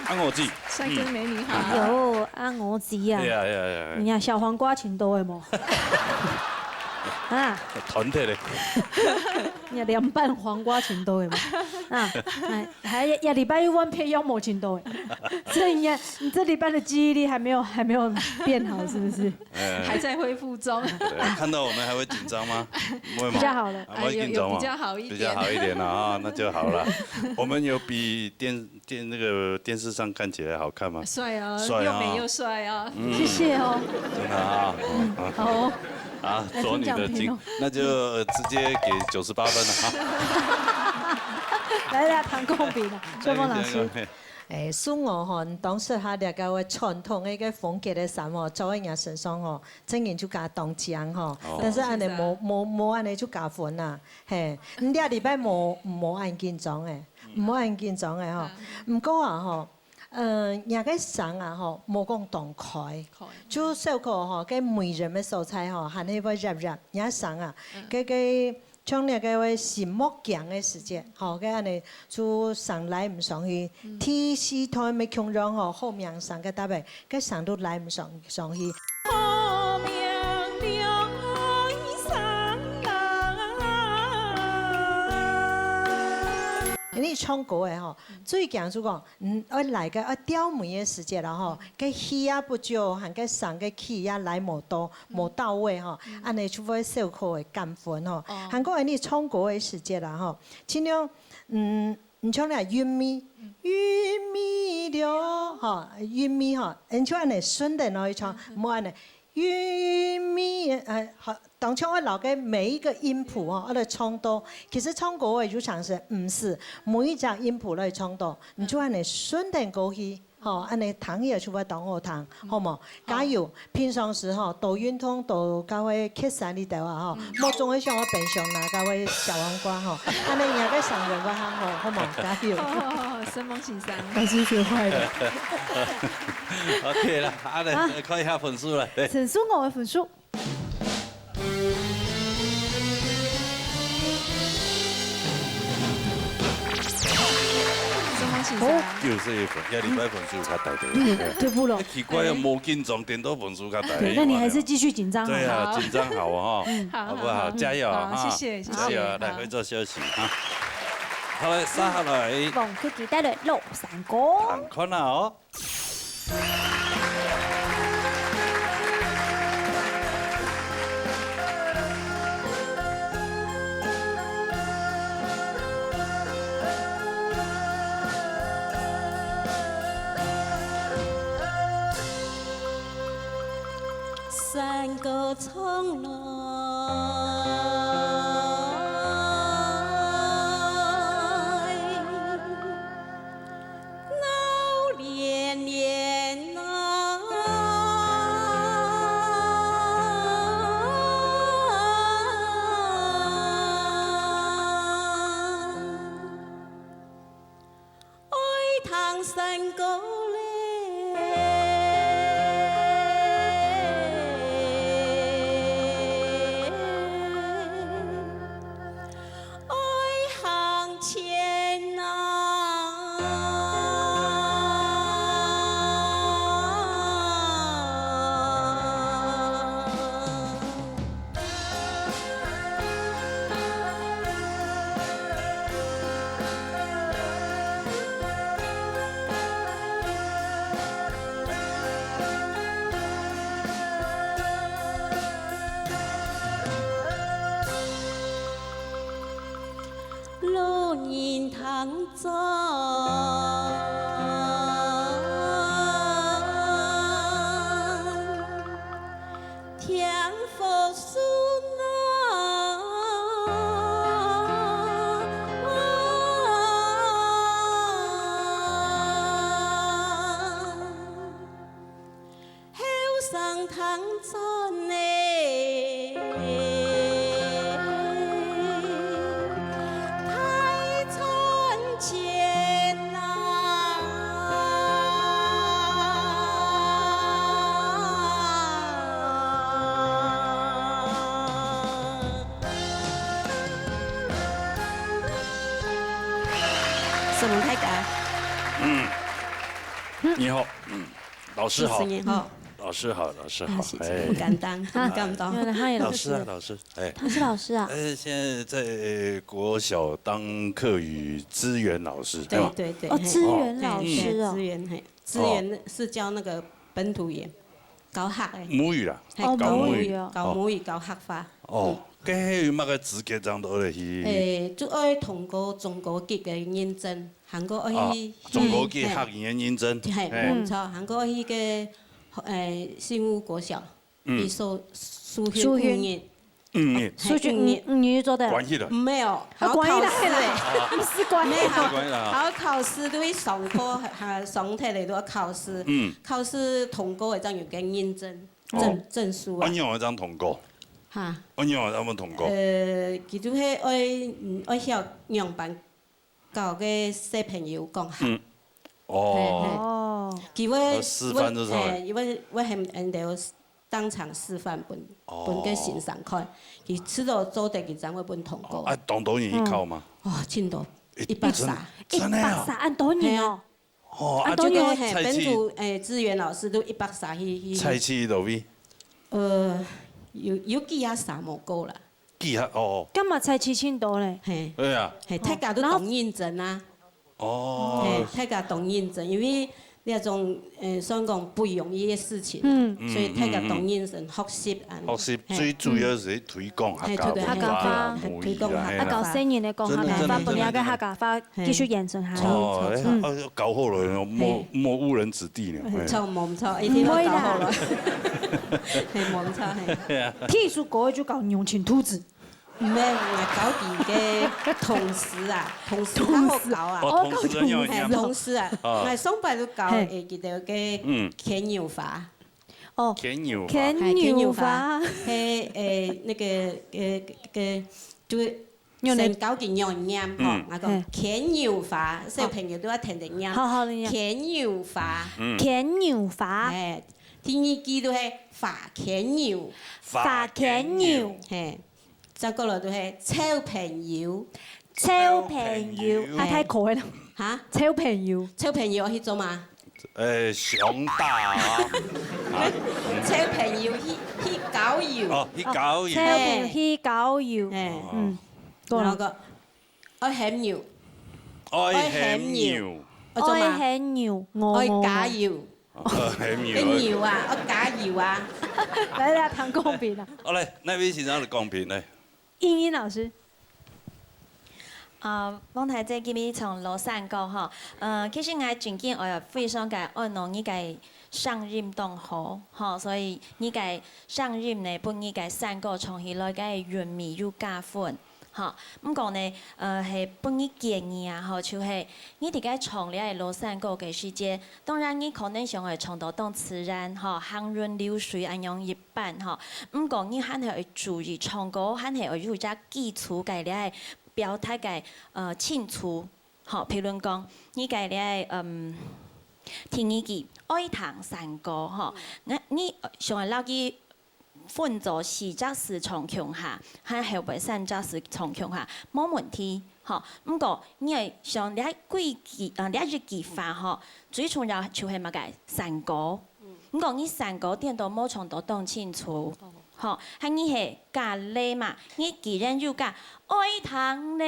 啊，我知。帥哥美女好。有啊，我知啊。哎呀，哎呀，哎呀。你看小黃瓜尋到的無？啊。團體的。你看涼拌黃瓜尋到的無？啊，哎，還，這禮拜又換配腰膜尋到的。所以你看，你這禮拜的記憶力還沒有，還沒有變好，是不是？哎。還在恢復中。對，看到我們還會緊張嗎？不會嗎？比較好了。啊，不會緊張嗎？哎，有，有比較好一點。比較好一點了啊，那就好了。我們有比電 電，那個電視上看起來好看嗎？帥啊，帥啊。又美又帥啊。嗯。謝謝哦。真的啊。嗯，好哦。啊，來，左女的金，请讲评哦。那就直接给九十八分了哈。來，來，談公平了，秋风老师。哎，秋风，嘿。哎，素娥吼，你當時哈，這个傳統个一个風格个衫吼，着在人身上吼，真人就加當靚吼。哦。但是恁呢，是啊。無，無，無恁呢就加分啦。嘿，你這禮拜無，無恁緊張誒。 毋好恁緊張个吼。嗯。毋過啊吼，呃，若个衫啊吼，無講當開，開。就小可吼，該迷人个所在吼，還係會夾夾。若衫啊，嗯。該，該像若个會心莫驚个時節，吼，該恁呢就衫拉毋上去。嗯。第四段个共樣吼，好名聲个搭配，該衫都拉毋上，上去。好命了愛生人。你唱歌个吼， 最驚就講，嗯，愛來个，愛吊尾个時節啦吼，嗯。該氣也不足，還該聲个氣也來無到，嗯。無到位吼，嗯。恁呢就會小可會減分吼。哦。還過恁呢唱歌个時節啦吼，盡量，嗯，你像那韻味，嗯。韻味了吼，韻味吼，你就恁呢順等落去唱，嗯，嗯。莫恁呢 韻味，呃，好，當像愛摎該每一個音符吼，愛來唱到。其實唱歌个有常時毋使每一隻音符來唱到，你就恁呢順等過去，吼，恁呢聽起來就會當好聽，好無？好。加油！平常時吼，多運動，多搞該蹶山哩兜啊，吼，嗯。莫總係想愛冰箱拿搞該小黃瓜吼，恁呢若个聲音會較好，好無？加油！好，好，好，承蒙先生。老師學壞了。OK啦，啊，來，啊。看一下分數啦。 陳淑娥个分數。什麼先生？哦。九十一分，這禮拜分數較低个。嗯，退步了。奇怪啊，哎。無緊張，顛倒分數較低。對，那你還是繼續緊張好了。對啊，好。緊張好啊，哈。嗯。好，好不好？好，好。加油啊，好，哈。謝謝，謝謝。加油啊，好。來，回座休息啊。好，來，接下來。黃克己帶來老山歌。看看啊，哦。 山歌唱來，鬧連連啊。愛聽山歌咧，愛行前啊。 老人聽眾，聽福壽啊！ 後生聽轉呢，大賺錢啊！承蒙大家。嗯。你好，嗯，老师好，主持人好。老师好，老师好，啊，谢谢，哎。不敢当，不敢当。原来他也老师。老师啊，老师，哎。他是老师啊。呃，现在在国小当客语支援老师，对吧？对，对，对，哦，嘿。支援老师哦。对，支援，嘿，支援是教那个本土语言，教学的。母语啦，嘿，哦，教母语。母语，教母语，教客话。哦，嗯。該有麼个资格正到咧去？诶，就愛通过中高级的认证，还过愛去，啊，中高级客语的认证，嘿，嘿。无错，还过去个，诶，新屋国小，嗯。去受，受训五日。五日。受训五日。五日做得啊？关起来。没有，啊，还要考试诶。关起来，毋是关起来。没有，关起来啊。还要考试，都去上课，还上课咧，都要考试。嗯。考试通过了，正有个认证，证，哦。证书啊。啊，你有一张通过？哈。啊，你有一张通过？呃，其实迄愛，嗯，愛晓仰般 教个小朋友讲客。嗯。哦。嘿，嘿。哦。佢會，要示範就出來。會，嘿，佢會，會喊人兜當場示範分，哦。分个先生看。佢試到做得，佢正會分通過。哦，啊，當多人去考嗎？哦，真多，一百三。真，真的啊？一百三，恁多人哦。嘿啊。哦，啊，啊，都有。這个嘿，蔡奇，本土，诶，支援老師都一百三去，去。蔡奇到位？呃，有，有幾下三無過啦。 幾下，哦。干嘛才七千多嘞？嘿。對啊。嘿，大家都當認真啊。哦。嘿，大家當認真，因為這種，呃，算講不容易的事情啊，嗯。所以大家當認真學習啊。學習最主要係推廣客家文化啦，嘿，對，對，對，母語啦，推廣客家文化。嘿啦。啊，教細人个講客家話，嘿，對，對，對。分佢个客家話 繼續延伸下去。哦，哎，嗯。啊，搞好了，莫，嘿。莫誤人子弟呢，嘿。毋錯，無毋錯，一定要搞好了。毋會啦。嘿，無毋錯，嘿。對啊。第一首歌就搞牛情兔子。毋係，𠊎搞佢个同事啊，同事較好搞啊。同事。哦，同事很有影。嘿，同事啊，啊。𠊎上擺就搞，嘿。誒，佢兜个，嗯。牽牛花。哦，牽牛花。牽牛花。嘿，牽牛花。嘿，誒，那個，呃，个，就係 用來先教佢仰念吼，嗯。𠊎講，嘿。牽牛花，小朋友都要聽得念。好好地念。牽牛花。嗯。牽牛花。哎，第二句就係花牽牛。花牽牛。嘿，再過來就係臭朋友。臭朋友。臭朋友。啊，太可愛了。哈？臭朋友。臭朋友去做麼？ 誒，相打啊。啊？臭朋友去，去交友。哦，去交友。哦，臭朋友去交友。嘿。哦。嗯，過了。然後個，愛喊牛。愛喊牛。愛做麼？愛喊牛，我，愛加油。哦，喊牛。个牛啊，愛加油啊。來，來，聽公平啊。好嘞，哪位先生來公平呢？ 英英老師。啊，汪太姐今日唱老山歌吼，呃，其實𠊎真經愛非常个愛護你个聲音當好，吼，所以你个聲音呢，分你个山歌唱起來个韻味又加分，吼。毋過呢，呃，係分你建議啊，吼，就係你在該唱這个老山歌个時節，當然你可能想愛唱到當自然，吼，行雲流水恁樣一 般吼。毋過你還係愛注意，唱歌還係愛有一隻基礎个這个表達个，呃，清楚。吼，譬如講，你个這个，嗯，第二句，愛聽山歌，吼。那你想愛摎佢分做四隻字唱共下，還後背三隻字唱共下，無問題。吼。毋過你愛想這幾句，呃，這一句話，吼，最重要就係麼个？山歌。 毋過你山歌顛倒無唱到當清楚，吼，還你係加咧嘛，你既然有加，愛聽咧，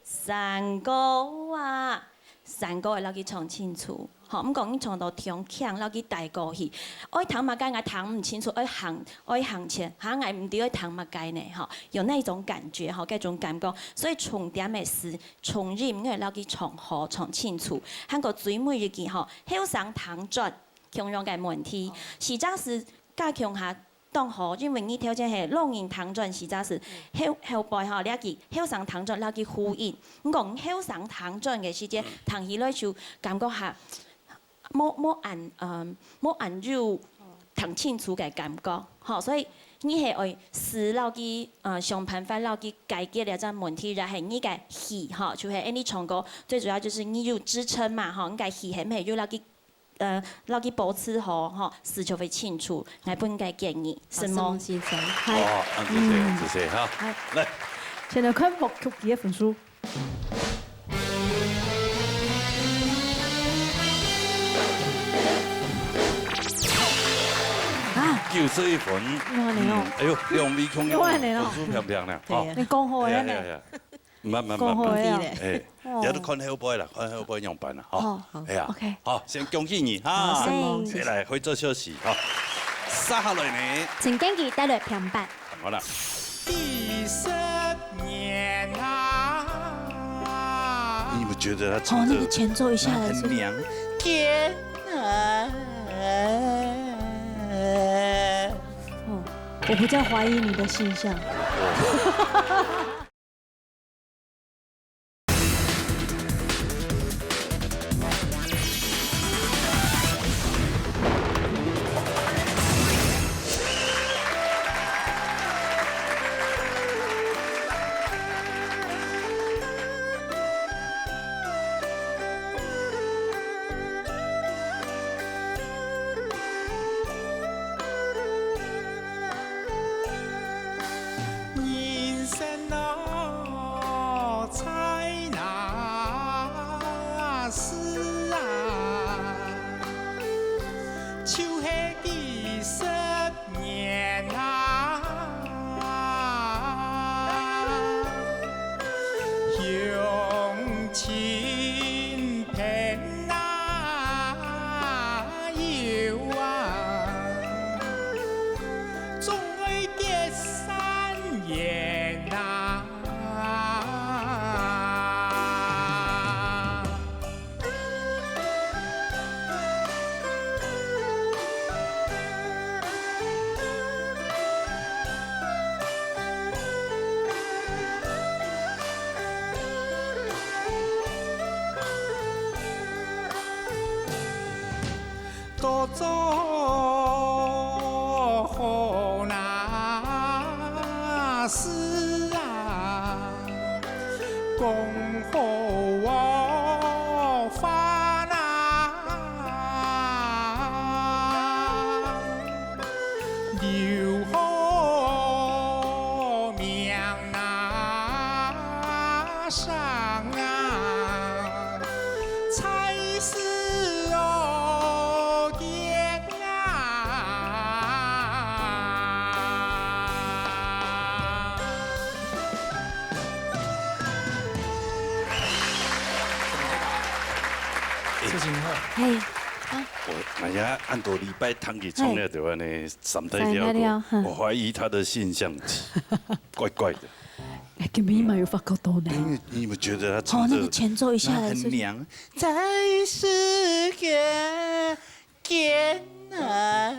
山歌啊，山歌愛摎佢唱清楚，吼，毋過你唱到當強，摎佢帶過去，愛聽麼个𠊎聽毋清楚，愛行，愛行前，哈，𠊎毋知愛聽麼个呢，吼，有那種感覺，吼，該種感覺，所以重點个係 重音，愛摎佢唱好、唱清楚。還過最尾一句吼，後生聽轉，共樣个問題。四隻字加共下當好，因為你頭前係老人聽轉四隻字，後，後背吼，這句後生聽轉摎佢呼應。毋過後生聽轉个時節，聽起來就感覺下 無，無恁，嗯，無恁有聽清楚个感覺，吼，所以你係愛試摎佢，呃，想辦法摎佢解決這隻問題，然後你个氣，吼，就係恁呢唱歌，最主要就係你有支撐嘛，吼，你个氣係毋係有摎佢，呃，摎佢保持好，吼，試就會清楚。𠊎分个建議，承蒙。好，承蒙先生。好，啊，謝謝，謝謝哈。來。現在看莫曲奇个分數。九十一分。有恁樣哦。嗯，哎喲，兩位共樣，有恁樣哦。分數平平呢，對啊。吼。你講好个呢。哎呀，哎呀，哎呀。慢慢，講好个啊。慢慢。哎，哦。也都看後背啦，看後背樣般啦，吼。哦，好。哎呀，OK。好，先恭喜你哈。好，承蒙，哎，謝謝。來，回座休息哈。接下來呢？陳建奇帶來平板。好啦。幾十年啊。你有沒有覺得他唱這哦，那個前奏一下來就那很娘。天啊。哦，我不再懷疑你的性向。哦。人生路在那時啊，就係幾十年啊，向前奔啊。 有啊，總愛結善緣啊。 多做好那事啊，講好話那，留好命那生啊。 才是哦，天啊！事情好。嘿，我，哎呀，恁多禮拜聽佢唱了就安尼，三大調歌，三大調，嗯。我懷疑他的性向，怪怪的。 哎，根本嘛有發觉到呢。因為你們覺得他唱這，哦，那個前奏一下來是，那很娘，在世間，間啊。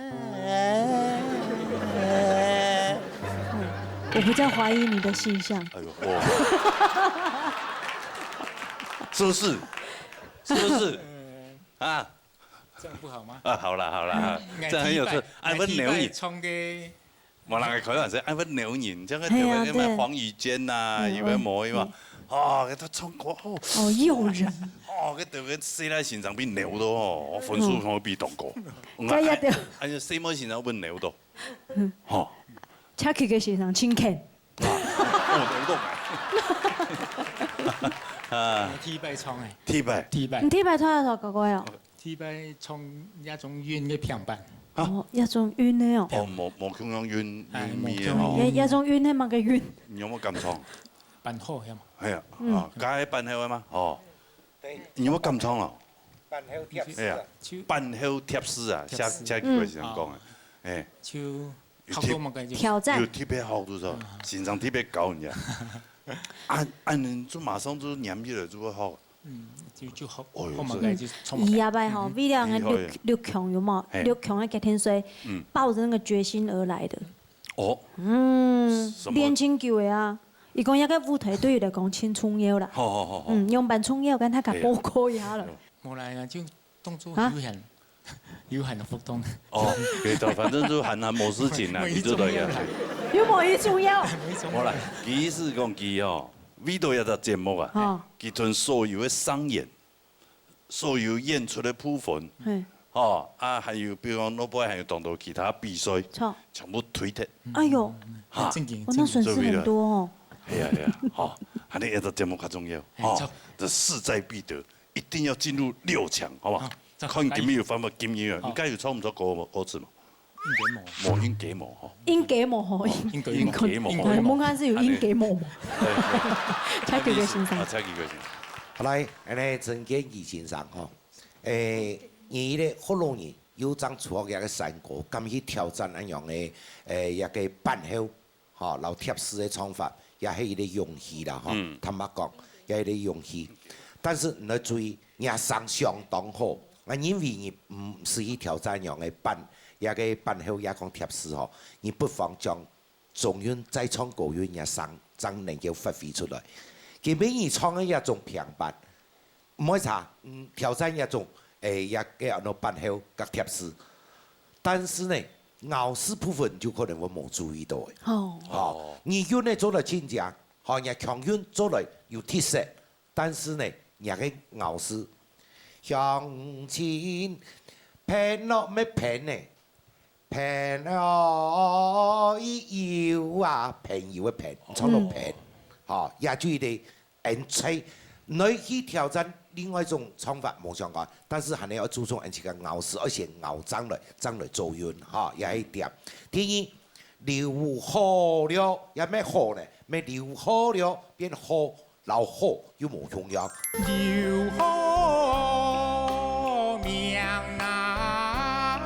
我不再懷疑你的性向。哎呦，哦。是不是？是不是？啊？這樣不好嗎？啊，好啦，好啦，嗯，這樣很有趣。哎，問牛你。 無人會開玩笑，愛問牛人，像个特別个嘛，嘿啊，對。黃宇娟呐，嗯，有个無个嘛，嗯。哦，佢都唱歌哦。哦，誘人。哦，佢特別細粒先生比牛多哦，分數可能比當高。嗯。該也對。哎呀，細妹先生問牛多。嗯。吼。車去个先生，請看。啊，哦，牛多。啊。第一擺唱誒。第一擺。第一擺。你第一擺唱哪首歌哦？ 第一擺唱葉中韻个平板。啊？哦，葉中韻个哦。哦，無，無共樣韻，哎，韻味个哦。無共樣。葉，葉中韻係麼个韻？你有無敢唱？板後，係嘛？哎呀，嗯。啊，該板後个嗎？哦。對。你有無敢唱哦？板後貼詩啊。哎呀，就板後貼詩啊，貼詩。下，下句話是這樣講个。嗯。哎。就有特，好多麼个就挑戰。有特別好，就是說，嗯。先生特別教人家。啊，啊，你就馬上就黏起來，就會好。 嗯，就，就好，哦喲，好嘛，這，該就充滿了。伊啊，拜吼，嗯哼。為了𠊎六，厲害。六強有無？嘿。六強个決定，所以嗯。抱著那個決心而來的。哦。嗯，什麼？練真久个啊。伊講那個舞台對伊來講真重要啦。好，好，好，好。嗯，樣般重要，跟大家報告一下了。嘿啊。無啦，就當作啊？有閒，有閒个活動。哦，對，反正就閒閒無事情啦，無，你就來啊。無重要啦。又無重要。無重要。無啦，佢意思講佢哦， 為著這隻節目啊，哦。佢同所有个商演，所有演出个部分，嘿。吼，啊，還有比如講，後背還有當多其他比賽，著。全部推忒。哎喲，哈。正經，哦，那損失很多哦。正經。係啊，係啊，吼，恁樣一隻節目較重要，嘿，吼，著。這勢在必得，一定要進入六強，好不好？好，著。看今日有辦法，今日啊，好。應該有唱毋著歌，歌詞嘛？應該無。無，應該無吼。應該無吼。應該無。應該無。哎，問看是有應該無無？對，對。蔡菊桂先生。啊，蔡菊桂先生。好，來，恁呢，陳建騏先生吼，誒，你个學老人有正出學這个山歌，敢去挑戰恁樣个，誒，一个伴奏，吼，摎貼詩个唱法，也係一个勇氣啦，吼。嗯。坦白講，也係一个勇氣。但是你愛注意，若聲相當好，啊，因為你毋使去挑戰恁樣个伴，這个伴奏也講貼詩吼，你不妨將 中韻再唱高韻，若聲正能夠發揮出來。今晡日唱个這種平板，毋會差，嗯，挑戰這種，誒，這个安到伴奏佮貼詩。但是呢，咬字部分就可能會無注意到个。哦。哦，你韻呢做得盡靚，吼，若強韻做得有特色， 但是呢，若个咬字，鄉親，朋友乜朋呢，朋友啊，朋友个朋，唱到朋，嗯。吼，也就一个恩吹。你去挑戰另外一種唱法無相干，但是還係愛注重恩自家咬字，愛先咬正來，正來做韻，吼，也係一點。第二，留好了，也乜好呢，乜留好了，變好 摎好又無共樣。留好名啊，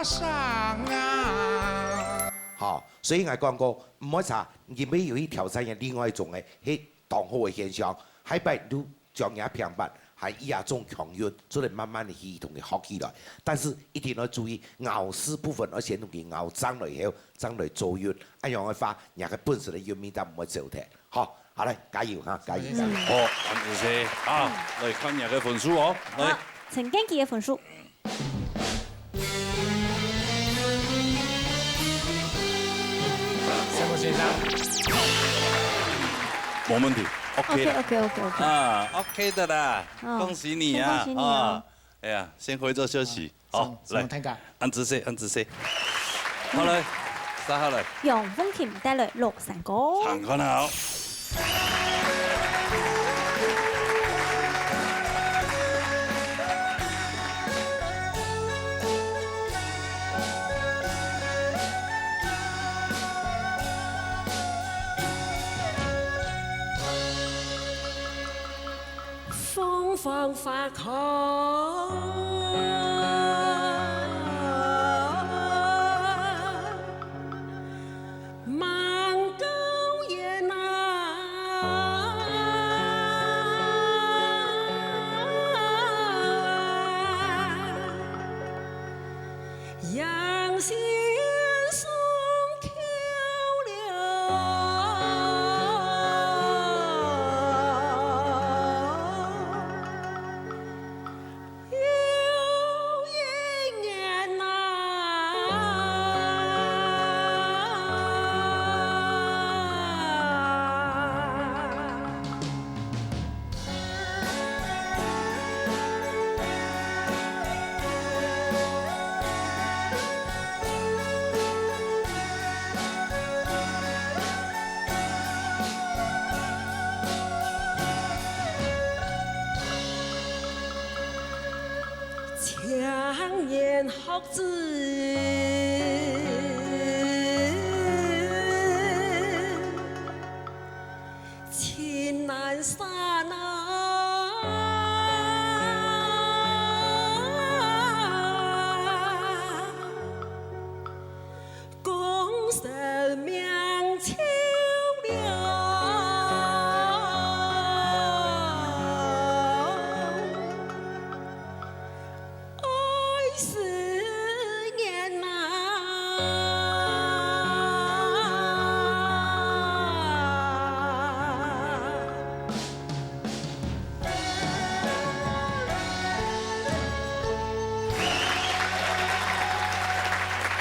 聲啊。好，所以𠊎講過，毋會差，你乜有去挑戰一下另外一種个，係當好个現象。下擺你就將若平板，還有這種強韻，做得慢慢个去同佢學起來。但是一定愛注意，咬字部分愛先同佢咬正來以後，正來做韻。恁樣个話，若个本身个韻味道毋會走忒。好， 好，來，加油哈，加油，加油！好，恁仔細啊，來看若个分數哦，來。好，陳建騏个分數。三个先生。無問題，OK啦。OK，OK，OK，OK。啊，OK的啦，哦，恭喜你啊，恭喜你哦。啊，哎呀，先回座休息。 好，來，恁仔細，恁仔細。好，來，接下來。楊鳳琴帶來《落山歌》。聽看啊。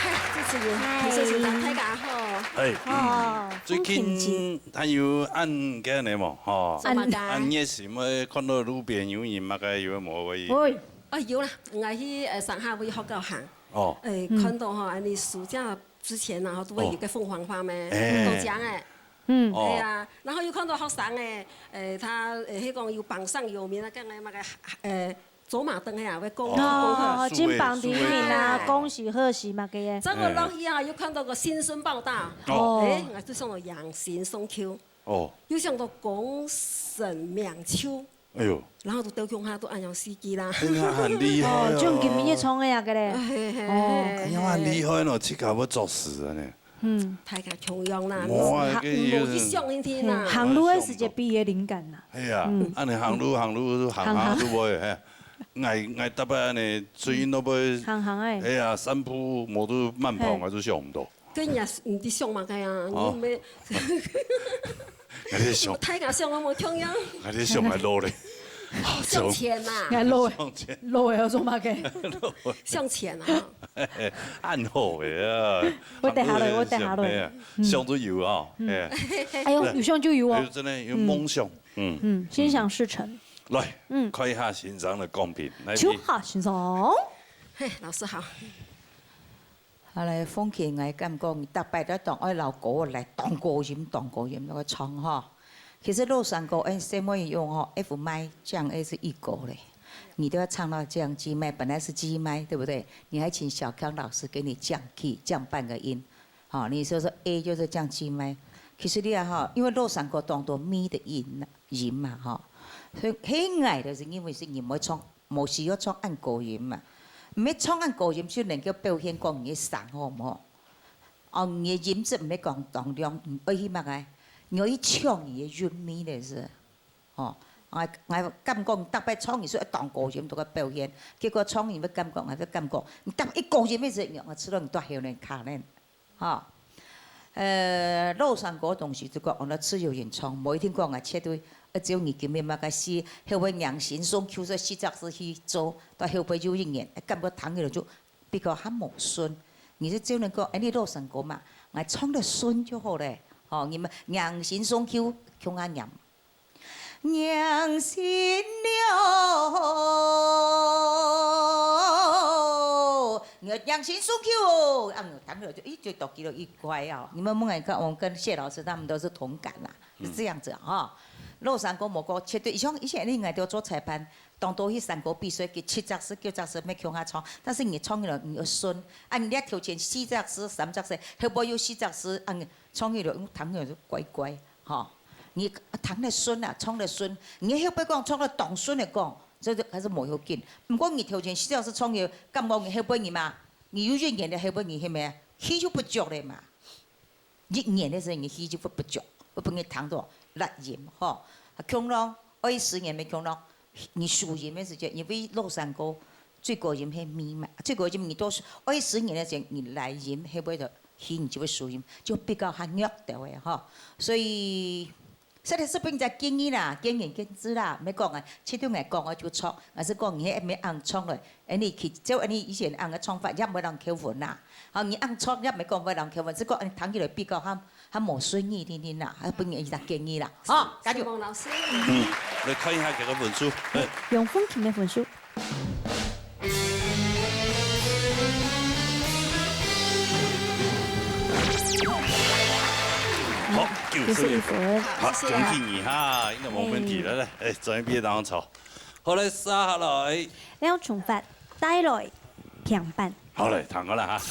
嗨，主持人，嗨。評審先生，大家好。哎，哦，最近還有恁个呢無？吼，恁熱心个，看到路邊有人麼个有無？喂。啊，有啦，𠊎去，呃，上下位學校行。哦。哎，看到吼，恁呢暑假之前啊，都會有个鳳凰花咩，哎。都講誒。嗯。哦。哎呀，然後又看到學生誒，呃，他，呃，那講有榜上有名的，講个麼个，呃，走馬燈个啊，會講哦，哦，金榜題名啊，恭喜贺喜嘛，个耶。再過落去啊，又看到个新生報到，哦。哎，𠊎就想到迎新送舊，哦。又想到功成名就，哎喲，然後都兜共下都恁樣四季啦。哎呀，很厲害哦。哦，就今晡日創个啊，个咧。嘿嘿嘿哦。哎呀，很厲害咯，自家會作詞个呢。 嗯。大家共樣啦，無啊，無，這个有無去想一天啦。嗯，行路个時節必有靈感啦。係啊，嗯。恁樣行路行路行行行都會，嘿。𠊎𠊎逐擺恁樣，最近都會，行行欸。係啊，散步，無都慢跑，嘿。𠊎都想毋到。跟人家毋知想麼个啊，哦。你毋係，𠊎在想，大家想啊，無共樣。𠊎在想，𠊎老咧。 向前嘛。哎，老的，向前。老的要做麼个？向前啊。恁好个啊。我等下來，我等下來。哎呀，嗯。想都有啊，嗯。哎。哎呦，有想就有哦。哎呦，真的有夢想，嗯。嗯，心想事成。來，嗯。看一下先生的公屏，來，秋華先生。嘿，老師好。 後來風琴，𠊎感覺逐擺都當愛摎歌來當高音，當高音來唱吼。其實老山歌，哎，細妹用吼，F麥降A是一個嘞。你都要唱到降G麥，本來是G麥，對不對？你還請小康老師給你降key，降半個音。好，你說說A就是降G麥。其實你啊哈，因為老山歌當多咪的音，音嘛哈，所以很矮的是因為是你們會唱 無需要唱恁高音嘛。毋係唱恁高音就能夠表現講你个聲好毋好？哦，你个音質毋係講當亮，愛去麼个？你愛去唱你个韻味咧是。哦，𠊎𠊎感覺逐擺唱你係當高音都个表現，結果唱你會感覺，𠊎會感覺，你逐擺一高音个時，𠊎知道你到後面卡咧。 哈。呃，老山歌東西就講，哦，該自由演唱，無一定講啊，絕對，呃，只有你今日麼个詩，後尾迎新送舊，四隻字去做，到後尾有一年，哎，感覺聽起來就比較較無順。你就只能講，哎，你老山歌嘛，𠊎唱得順就好咧。吼，你們迎新送舊，共下念。 迎新了，迎新送舊哦，啊，聽了就，咦，就多記了一乖哦。你們問一看，我跟謝老師他們都是同感啦，是這樣子哈。老山歌無歌，絕對，像以前你應該都做裁判，當多去山歌比賽，佢七隻字、九隻字，乜共下唱，但是你唱起來你要順，啊，你要頭前四隻字、三隻字，後背有四隻字，啊，你唱起來，嗯，聽起來就怪怪。 吼，你聽得順啊，唱得順，你後背講唱得當順个講，這就還是無要緊。毋過你頭前四隻字唱个，感覺你後背人嘛，你有一年个後背人係咩？氣就不足咧嘛。一年个時候你氣就不足，會分你聽到垃圾吼。啊，共樣，愛十年个共樣，你輸贏个時節，因為老山歌最高音係咪嘛，最高音你都係愛十年个時候，你垃圾後背就 氣你就會輸贏，就比較較弱兜个吼。所以，實在係分人家建議啦，見仁見智啦，毋係講啊，絕對𠊎講个就著，𠊎係講你係毋係恁樣唱个，恁樣去照恁樣以前恁樣个唱法，也毋會人扣分啦。吼，你恁樣唱也毋係講會人扣分，係講恁樣聽起來比較較較無順耳定定啦，還分人一個建議啦。吼，加油！承蒙老師。嗯，來看一下佢个分數。嗯，楊風琴个分數。 好，九十一分。九十一分。好，恭喜你哈，應該無問題了，來，哎，專業畢業當中。好，來，接下來。廖崇發帶來強版。好，來，聽過了哈。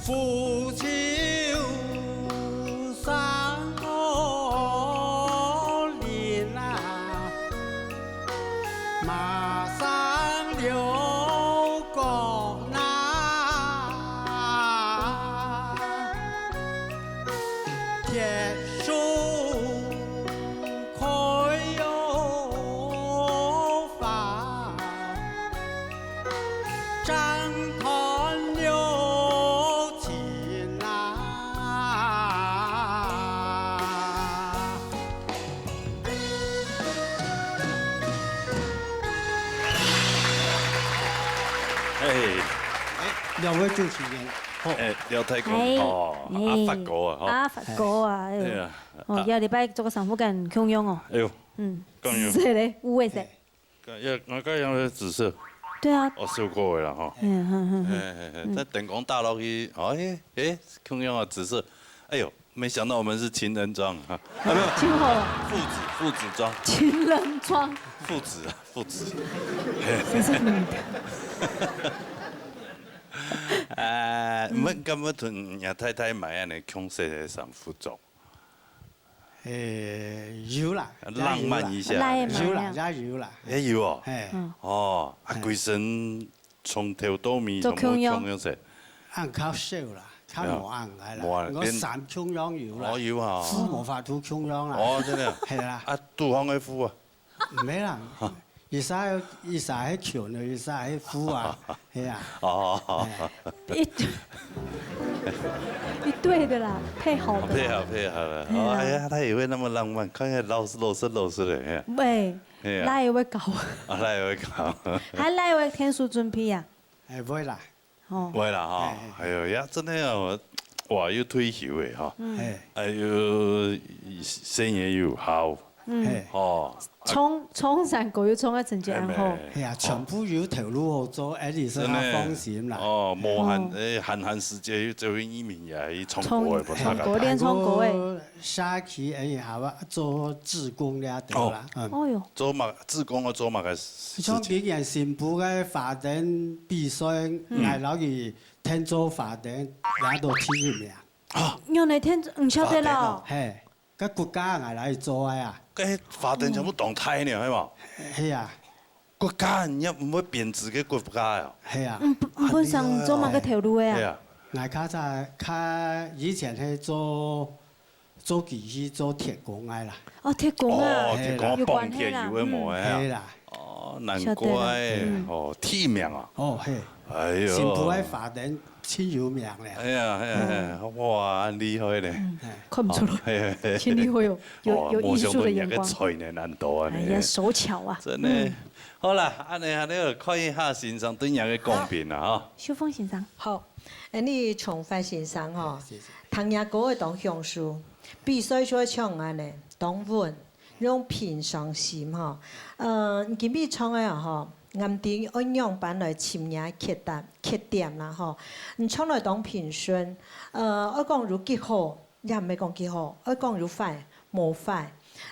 不求山河林啊，马上流过那铁树开又发。 张团流情啊。哎，两位主持人，好。哎，廖太公，哎，哦，哎。阿发哥啊，吼。阿发哥啊，哎呦。对啊。哦，下礼拜做个三副，敢共样哦。哎呦，嗯，共样。是嘞，有个噻。哎。 个，也，我个样个紫色。对啊。哦，收过个啦，吼。嗯，嗯，嗯，嗯。哎，哎，哎，嗯。再等讲打落去，哦，哎，哎，同样啊，紫色。哎呦，没想到我们是情人装啊。啊，没有，挺好。父子，父子装。情人装。父子啊，父子。真是你的。哎，你们敢不同你太太买恁呢共色个衫服装？ 诶，有啦，浪漫一下。也有啦。有啦，也有啦。也有哦。嘿。嗯。哦，啊，嘿。规身从头到尾都共样。全部共样色。恁較少啦，較無恁个啦。無啊，我衫共样有啦。哦，有啊。褲無法度共样啦。哦，真的啊。係啦。啊，對方个褲啊？無啦，一儕，一儕係裙啊，一儕係褲啊，係啊。哦。哎。一，一對的啦，配好的啦。配好，配好了。哎呀。哦，哎呀，他也会那么浪漫，看起来老实，老实，老实的，哎呀。喂，哎呀。哪一位搞？啊，哪一位搞？還哪一位天数準備啊？哎，會啦。哦。會啦，哈。哎，哎。哎呦呀，真的哦，哇，又退休了，哈。嗯。哎。哎呦，生意又好。嗯。哎。哦。 唱，唱山歌又唱到成績恁好。哎，哎呀，全部有頭路好做，哎，你是較放心啦。真的。哦，無閒，哦。哎，閒閒時節又做為移民也去唱歌的，唱，不是唱歌，練唱歌的。不過社區，哎，好啊，做志工了，對啦。哦。嗯。哦喲。做麼，志工啊，做麼个事情？像今年新埔个花燈比賽，嗯。𠊎摎佢聽做花燈，也都第一名。啊。原來天，毋曉得咯。花燈哦。嘿。 該國家𠊎來做个啊。該花燈全部動態呢，係無？係啊。國家，你也毋會編制个國家哦。係啊。嗯，本，本身做麼个頭路个啊？係啊。𠊎較早，較以前係做，做機器，做鐵工个啦。哦，鐵工啊。哦，鐵工啊，有關係啦。綁鐵有个無个啊。嗯。係啦。哦，難怪，曉得啦。嗯。哦，第一名啊。哦，係。哎喲。新埔个花燈 真有名咧。哎呀，哎呀，哎呀，哇，恁厲害咧。嗯，看不出來。哦，嘿，嘿，嘿。真厲害哦，有，哦，有藝術的眼光。無想到你个才能恁多啊，哎呀，你。手巧啊。真的。嗯。好啦，恁呢，恁呢，看一下先生對你个公平啦，哈。好，秀鳳先生。好，恁呢，崇發先生吼，謝謝。聽若歌會當享受，比賽就愛像恁呢，當穩。 用平常心吼。呃，你今晡日唱个啊吼，𠊎毋知愛仰般來尋若缺點，缺點啦吼。你唱來當平順，呃，愛講有幾好，也毋係講幾好，愛講有壞，無壞。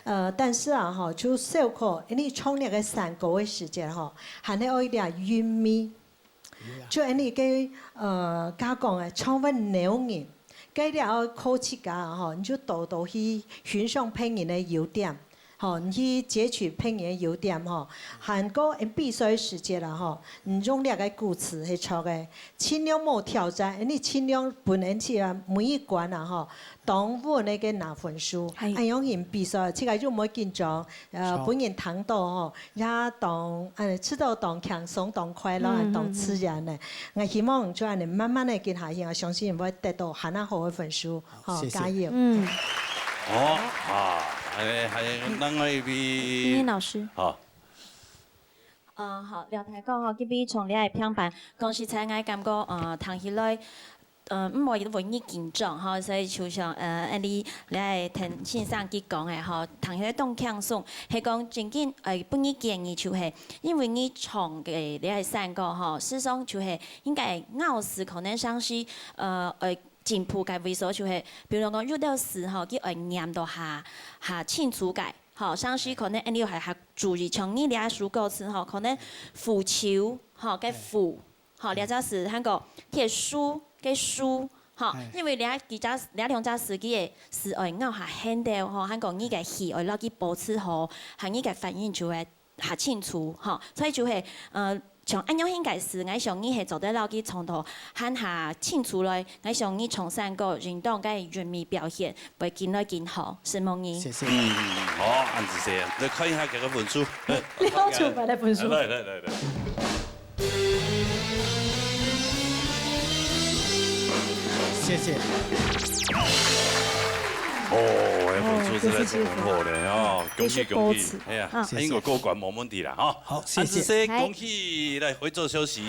呃，但是啊吼，就小可，因為唱若个山歌个時節吼，還係愛一點韻味。 就恁呢个，呃，家講个，唱會撩人。該了靠自家吼，你就多多去欣賞別人个優點，吼，你去截取別人个優點吼。還過，呃，比賽个時節啦吼，你用這个鼓詞係著个，盡量莫挑戰，恁呢盡量分恁自家每一關啊吼，當穩个拿分數，係。恁樣形比賽，自家就毋會緊張，呃，著。分人聽到吼， 也當，呃，試著當輕鬆、當快樂、嗯，當自然呢。嗯，嗯。𠊎希望就恁呢慢慢个跟下去，𠊎相信會得到還較好个分數。好，吼，謝謝。加油。嗯。好，啊，還有，還有另外一位。英英老師。好。呃，好，廖太公吼，今晡日唱這个評判，講實在，𠊎感覺，呃，聽起來 呃，毋會分你緊張吼，所以就像，呃，恁呢來聽先生佢講个吼，聽起來當輕鬆。係講正經，呃，分你建議就係，因為你唱个這个山歌吼，事實上就係應該咬字可能像是，呃，愛進步个位所就係，比如講有兜字吼，佢愛唸到較，較清楚个，吼，像是可能恁呢還較注意，像你這首歌詞吼，可能腐朽吼，該腐 吼，這隻字還過鐵樹个樹，吼，哎。因為這幾隻、這兩隻詞佢个詞愛咬較絚兜吼，還講你个氣愛落去保持好，還你个發音就會較清楚吼。所以就係，呃，像恁樣形个詞，𠊎想你係做得落去唱到還較清楚來，𠊎想你唱山歌運動个韻味表現會緊來緊好，承蒙你。謝謝。嗯，好，恁仔細，來看一下這個分數。 六十八个分數。來，來，來，來。謝謝。哦，這分數實在是很好的哦，恭喜，恭喜。也是保持。哎呀，啊。應該過關無問題啦，哈。好，謝謝。恁仔細，嗨。恭喜，來，回座休息。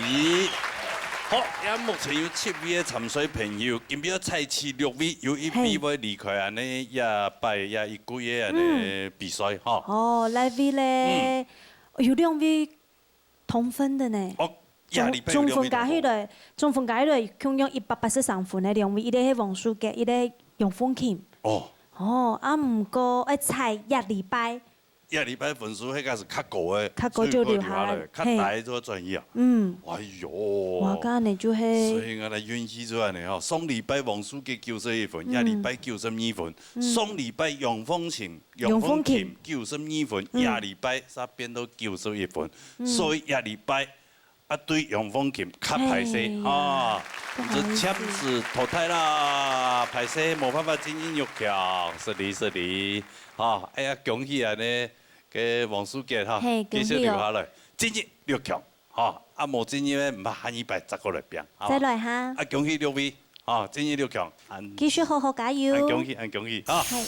好，也目前有七位个參賽朋友，今晡日要猜出六位，有一位，嘿。會離開恁呢，這擺這一季个恁呢，嗯。比賽，哈。哦，哪位咧？嗯。 有兩位同分个呢。哦，這禮拜有兩位同分。總、總分加起來，總分加起來，共樣一百八十三分个兩位，一個係黃素潔，一個楊鳳琴。哦。哦，啊，毋過愛猜這禮拜。這禮拜分數該個係較高个，較高就留下來。所以留下來，較低就轉去啊。嘿。嗯。哎喲。哇，該恁呢就係。所以𠊎來運氣就恁呢吼，上禮拜黃素潔九十一分，嗯。這禮拜九十二分，嗯。上禮拜楊鳳琴 楊鳳琴。楊鳳琴九十二分，嗯。這禮拜煞變到九十一分，嗯。所以這禮拜啊，對楊鳳琴較歹勢，哎呀，啊，毋好意思。就暫時淘汰啦，歹勢，無辦法進入六強，失禮，失禮，哈，哎呀，恭喜恁呢，該黃素潔哈，嘿，繼續留下來，恭喜哦。進入六強，哈，啊，無進入个，毋怕下禮拜再過來拚，哈。再來哈。啊，恭喜六位。 哦，進入六強，恁、繼續好好加油。恁恭喜，恁恭喜，哈。係。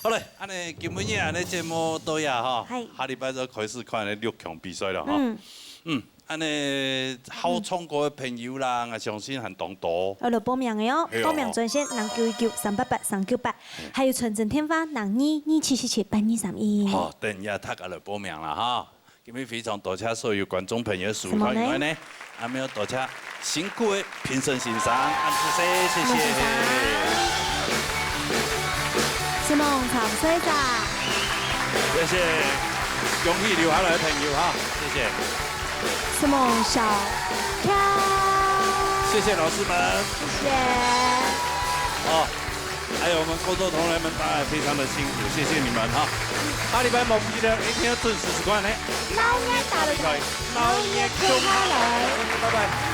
好咧，恁呢今晡日恁呢節目到這哈，係。下禮拜就開始看恁呢六強比賽了哈。嗯。嗯， 恁呢好唱歌个朋友啦，𠊎相信還當多。愛來報名个哦，係哦。報名專線零九一九三八八三九八，還有傳真電話零二二七七七八二三一。好，等一下大家來報名啦哈。今日非常多謝所有觀眾朋友收看以外呢，還有多謝辛苦个評審先生，恁仔細，謝謝。評審先生。承蒙參賽者。謝謝，恭喜留下來个朋友哈，謝謝。 承蒙小強。謝謝老師們。謝謝。哦，還有我們工作同仁們，大家也非常的辛苦，謝謝你們哈。下禮拜無記得一定要準時收看呢。老爺打擂台，老爺共下來。拜拜。